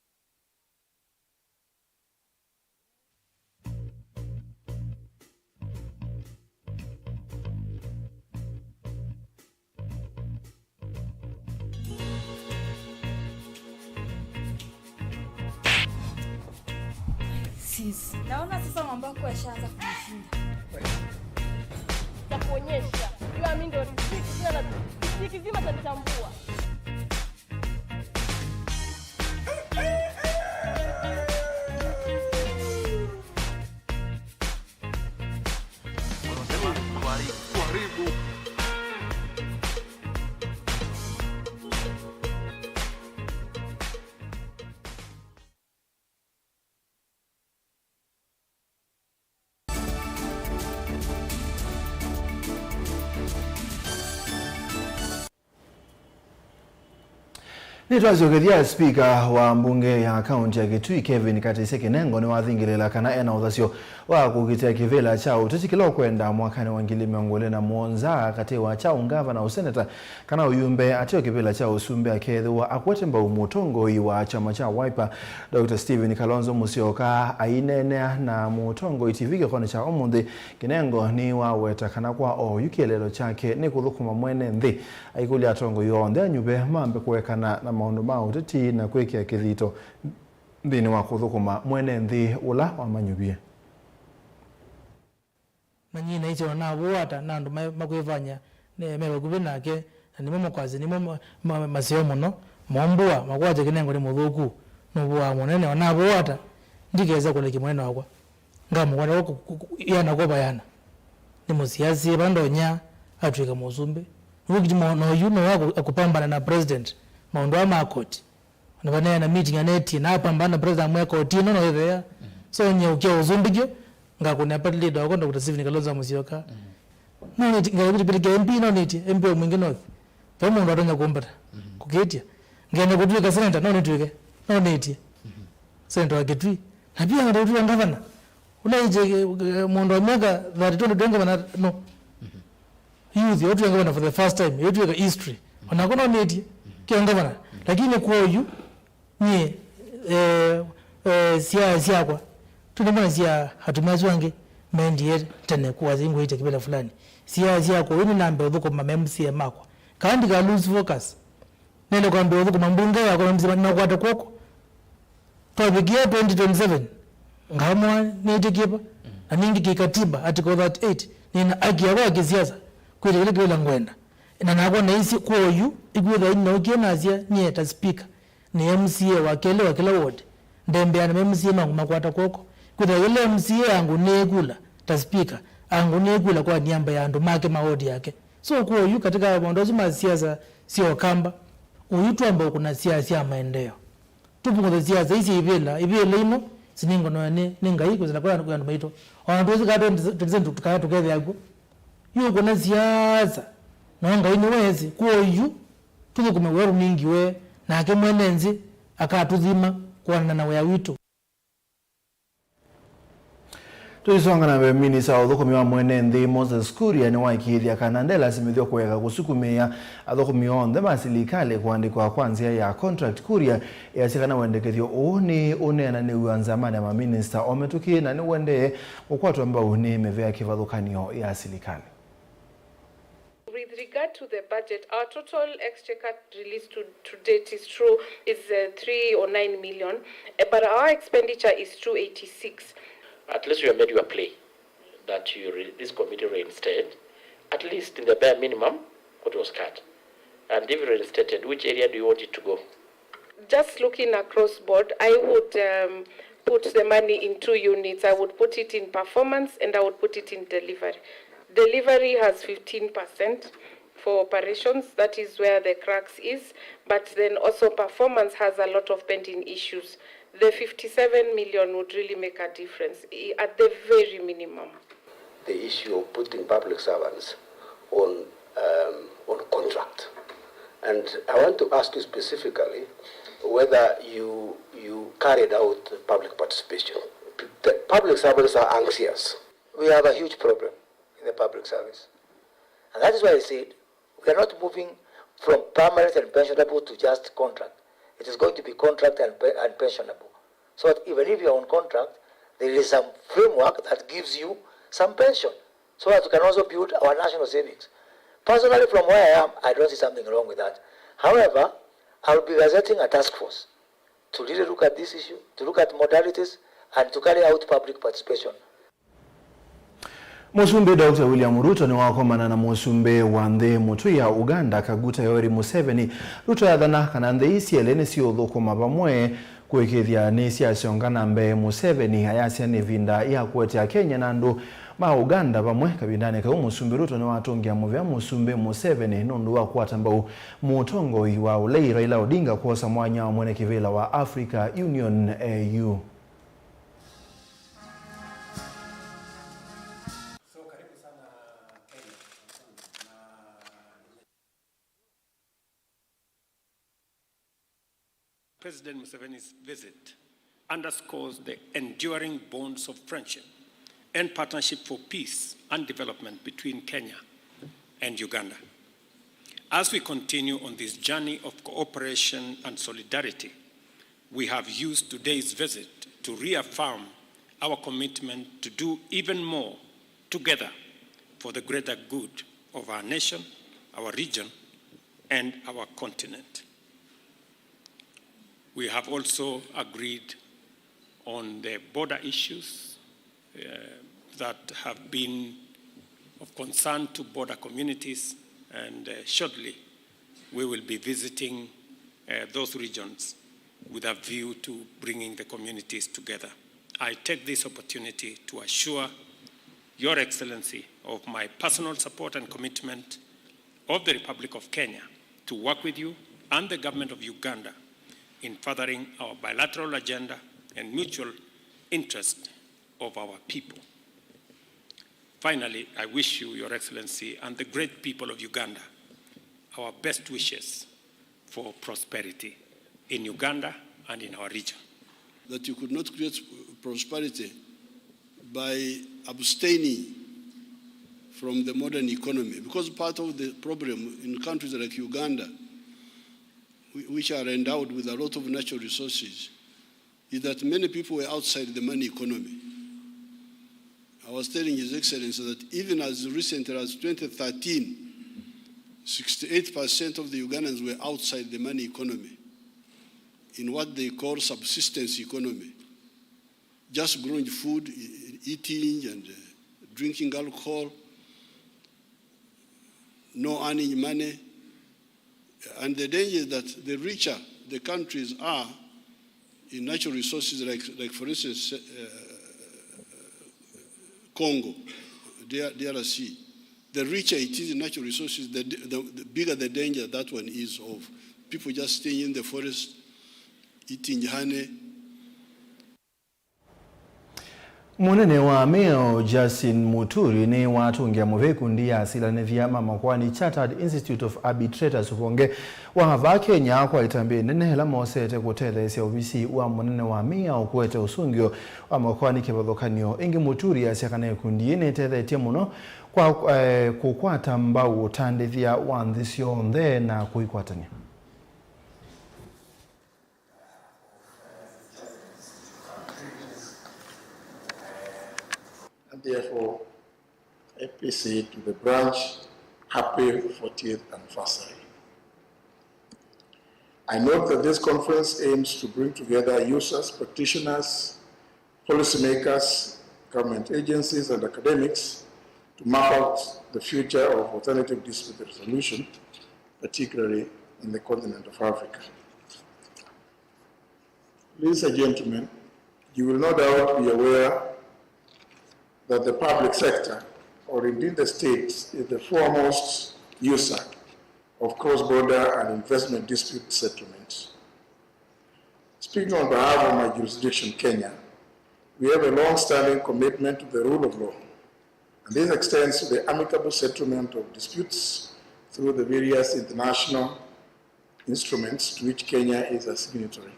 Sis. Naona sasa mambo yako yashaanza kunishinda. Nitakuonyesha. Jua mimi ndio rafiki, sina rafiki. Kijiji kizima chanitambua. Wanasema kuharibu, kuharibu. Nĩtwasyokethya, spika wa mbunge ya kaunti ya Kitui, Kevin Katisye Kinengo, nĩwathingĩlĩĩla kana ena ũthasyo wa kũkitĩa kĩvĩla kya ũteti kĩla ũkwenda mwakanĩ wa ngili mĩongo ĩlĩ na mũonza, katĩ wa kya ũngavana, ũseneta, kana ũyumbe, ateo kĩvĩla kya ũsumbĩ akeethĩwa akwete mbau mũtongoi wa kyama kya Wiper, Doctor Stephen Kalonzo Musyoka. Aineenea na Mũtongoi T V kĩkonĩ kya ũmũnthĩ, Kinengo nĩwaweta kana kwa oyu kĩeleelo kyake nĩ kũthũkũma mwene nthĩ. Aikũlya atongoi onthe anyuve mambe kũekana na maũndũ ma ũteti na kwĩkĩa kĩthito nthĩnĩ wa kũthũkũma mwene nthĩ ũla wamanyuvie. Na nyie naisye, o na navũũ ata na andũ ma-, makwĩvany'a me vakuvĩ nake, na nĩmo makwasya nĩmo ma-, ma-, maseo mũno, mombũa, makwasya Kinengo nĩ mũthũku, nũvũaa mũnene, o na navũũ ata, ndikesa kũlekya mũnene wakwa. Ngamũkwata ku-, ku-, ku-, yana kwa bayana. Nĩ mũsiasi, va ndonya atw'ĩka mũsumbĩ. Nĩw'o kĩtumi o na oyu no aku-, akũpambana na president maũndũ aa ma koti. Na vaneena meeting anetie, na apambana na president amwĩa koti ĩno no ĩtheea. So nyie ũkĩa ũsumbĩ kyo, ngakũnĩa party leader wakwa Doctor Stephen Kalonzo Musyoka. No nĩti-, ngavĩtĩkĩa M P no nĩtie, M P wa Mwingi North. Ve mũndũ atonya kũmbata, kũkĩtya. Ngenda kũtw'ĩka senator, no nĩtw'ĩke, no nĩtie. Senator wa Kitui. Na pia ngenda kũtw'ĩka ngavana. Ũla ĩkye, eh, mũndũ wa myaka thirty-two ndũtw'ĩka ngavana, no. Youth, ũtw'ĩka ngavana for the first time, ĩtw'ĩka history. Onakwa no nĩtie, kĩa ngavana. Lakini kwa oyu, nyie, eh, eh, siaya syakwa, tũnĩmona sia atumĩa asu angĩ mendie tene kũwasya ingũĩte kĩvĩla fulani. Siaya syakwa, ũyu nĩnambe ũthũkũma ma M C A makwa. Kana ndika lose focus. Nenda kwambĩĩa ũthũkũma mbunge yakwa na M C A makwata kw'oko. Twavikie twenty twenty-seven, ngamwa nĩtĩkĩva, na ningĩ kĩkatiba, Article thirty-eight, nĩna haki yakwa ya kĩsiasa kwĩtĩkĩla kĩvĩla ngwenda. Na nakwa naisye kwa oyu, ĩkwĩthwa ĩnĩ naũkie nasya, nyie ta speaker, nĩ M C A wa kelĩ wa kĩla ward, ndembea na M C A makwa makwata kw'oko, Kwĩthĩwa yĩla M C A angũnĩe kula ta speaker, angũnĩe kula kwa niamba ya andũ make ma ward yake. So kwa oyu katika maũndũ asu ma siasa sya Ũkamba, oyu twamba ũkũna siasa sya maendeeo. Tũpungũthe siasa ii sya ivĩla, ivĩla ino sinenganawa nĩ, nĩ Ngai kwĩsĩla kwa andũ maitũ. Ona twĩsĩ kana twenty twenty-seven tũkaya tũkethĩa kw'o. Yu ũkũna siasa, no Ngai nĩwe esĩ. Kwa oyu tũthũkũme wĩa tũnengiwe, nake mwene nthĩ akatũthima kũanana na wĩa witũ. Tũisonga na mbee, minista wa ũthũkũmi wa mwene nthĩ Moses Kuria nĩwaĩkĩĩthya kana ndelasimĩthw'a kũeka kũsukumĩĩa athũkũmi onthe ma silikalĩ kũandĩkwa kwa nzĩa ya contract. Kuria easya kana wendekethyo ũũ nĩ ũneenanĩw'a nzamanĩ ya maminista o mĩtũkĩ na nĩũendee kũkwatwa mbau nĩ mĩvĩa kĩvathũkany'o ya silikalĩ. With regard to the budget, our total exchequer release to, to date is true is uh, three oh nine million, eh, but our expenditure is two eighty-six. At least you have made your plea that you re- this committee reinstate, at least in the bare minimum, what was cut. And if reinstated, which area do you want it to go? Just looking across board, I would um, put the money in two units. I would put it in performance and I would put it in delivery. Delivery has fifteen percent for operations, that is where the crux is, but then also performance has a lot of pending issues. The fifty-seven million would really make a difference i- at the very minimum. The issue of putting public servants on, um, on contract. And I want to ask you specifically whether you, you carried out public participation. The public servants are anxious. We have a huge problem in the public service. And that is why I said we are not moving from permanent and pensionable to just contract. It is going to be contract and, pe- and pensionable. So that even if you are on contract, there is some framework that gives you some pension so that you can also build our national savings. Personally, from where I am, I don't see something wrong with that. However, I will be gazetting a task force to really look at this issue, to look at modalities, and to carry out public participation. Mũsumbĩ Doctor William Ruto nĩwakomana na mũsumbĩ wa nthĩ mũtũi ya Uganda, Kaguta Yoweri Museveni. Ruto athana kana nthĩ ii syelĩ nĩsiũthũkũma vamwe kũĩkĩĩthya nĩsyasyonga na mbee. Museveni ayasya nĩ ĩvinda ya kũete Akenya na andũ ma Uganda vamwe. Kavindanĩ kau, Mũsumbĩ Ruto nĩwatũngĩa mũvea Mũsumbĩ Museveni nũndũ wa kũkwata mbau mũtongoi wa ũlei Raila Odinga kwosa mwanya wa mwene kĩvĩla wa Africa Union, A U. President Museveni's visit underscores the enduring bonds of friendship and partnership for peace and development between Kenya and Uganda. As we continue on this journey of cooperation and solidarity, we have used today's visit to reaffirm our commitment to do even more together for the greater good of our nation, our region, and our continent. We have also agreed on the border issues, uh, that have been of concern to border communities, and, uh, shortly we will be visiting, uh, those regions with a view to bringing the communities together. I take this opportunity to assure Your Excellency of my personal support and commitment of the Republic of Kenya to work with you and the government of Uganda in furthering our bilateral agenda and mutual interest of our people. Finally, I wish you, Your Excellency, and the great people of Uganda our best wishes for prosperity in Uganda and in our region. That you could not create prosperity by abstaining from the modern economy, because part of the problem in countries like Uganda, whi- which are endowed with a lot of natural resources, is that many people were outside the money economy. I was telling His Excellency that even as recently as twenty thirteen, sixty-eight percent of the Ugandans were outside the money economy, in what they call subsistence economy, just growing food, e- eating and, uh, drinking alcohol, no earning money. And the danger is that the richer the countries are in natural resources, like, like for instance, uh, Congo, D R C, the richer it is in natural resources, the, the, the bigger the danger that one is of people just staying in the forest, eating honey. Mũnene wa mĩao Justin Muturi nĩwatũngĩa mũvea ikundi ya asilanĩthya ma makoani Chartered Institute of Arbitrators ũvonge wa vaa Kenya kwa ĩtambya ĩnene ĩla mosete kũtetheesya ovisi wa mũnene wa mĩao kũete ũsũngĩo wa makoani kĩvathũkany'o. Ĩngĩ Muturi asya kana ĩkundi yĩĩ nĩtethetye mũno kwa, eh, kũkwata mbau ũtandĩthya wa nthĩ syonthe na kũikwatany'a. And therefore, A P C to the branch, happy fortieth anniversary. I note that this conference aims to bring together users, practitioners, policymakers, government agencies, and academics to map out the future of alternative dispute resolution, particularly in the continent of Africa. Ladies and gentlemen, you will no doubt be aware that the public sector, or indeed the state, is the foremost user of cross-border and investment dispute settlement. Speaking on behalf of my jurisdiction, Kenya, we have a long-standing commitment to the rule of law, and this extends to the amicable settlement of disputes through the various international instruments to which Kenya is a signatory.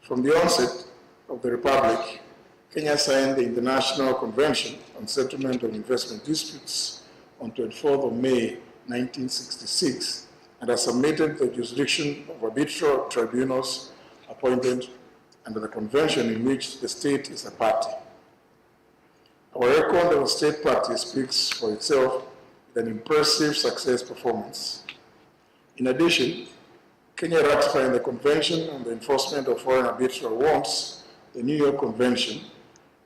From the onset of the Republic, Kenya signed the International Convention on Settlement of Investment Disputes on twenty-fourth of May nineteen sixty-six and has submitted the jurisdiction of arbitral tribunals appointed under the convention in which the state is a party. Our record as a state party speaks for itself with an impressive success performance. In addition, Kenya ratified the Convention on the Enforcement of Foreign Arbitral Awards, the New York Convention,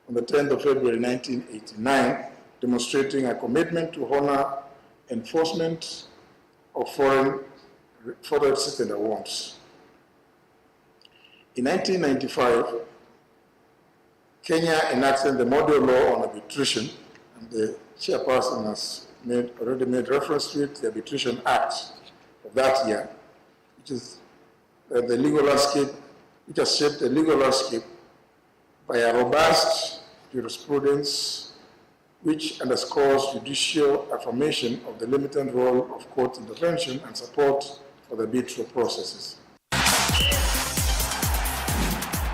on the tenth of February nineteen eighty-nine, demonstrating a commitment to honor enforcement of foreign, foreign settlement awards. In nineteen ninety-five, Kenya enacted the model law on arbitration, and the chairperson has made, already made reference to it, the Arbitration Act of that year, which is, uh, the legal landscape, which has shaped the legal landscape by a robust jurisprudence which underscores judicial affirmation of the limited role of court intervention and support for the arbitral processes.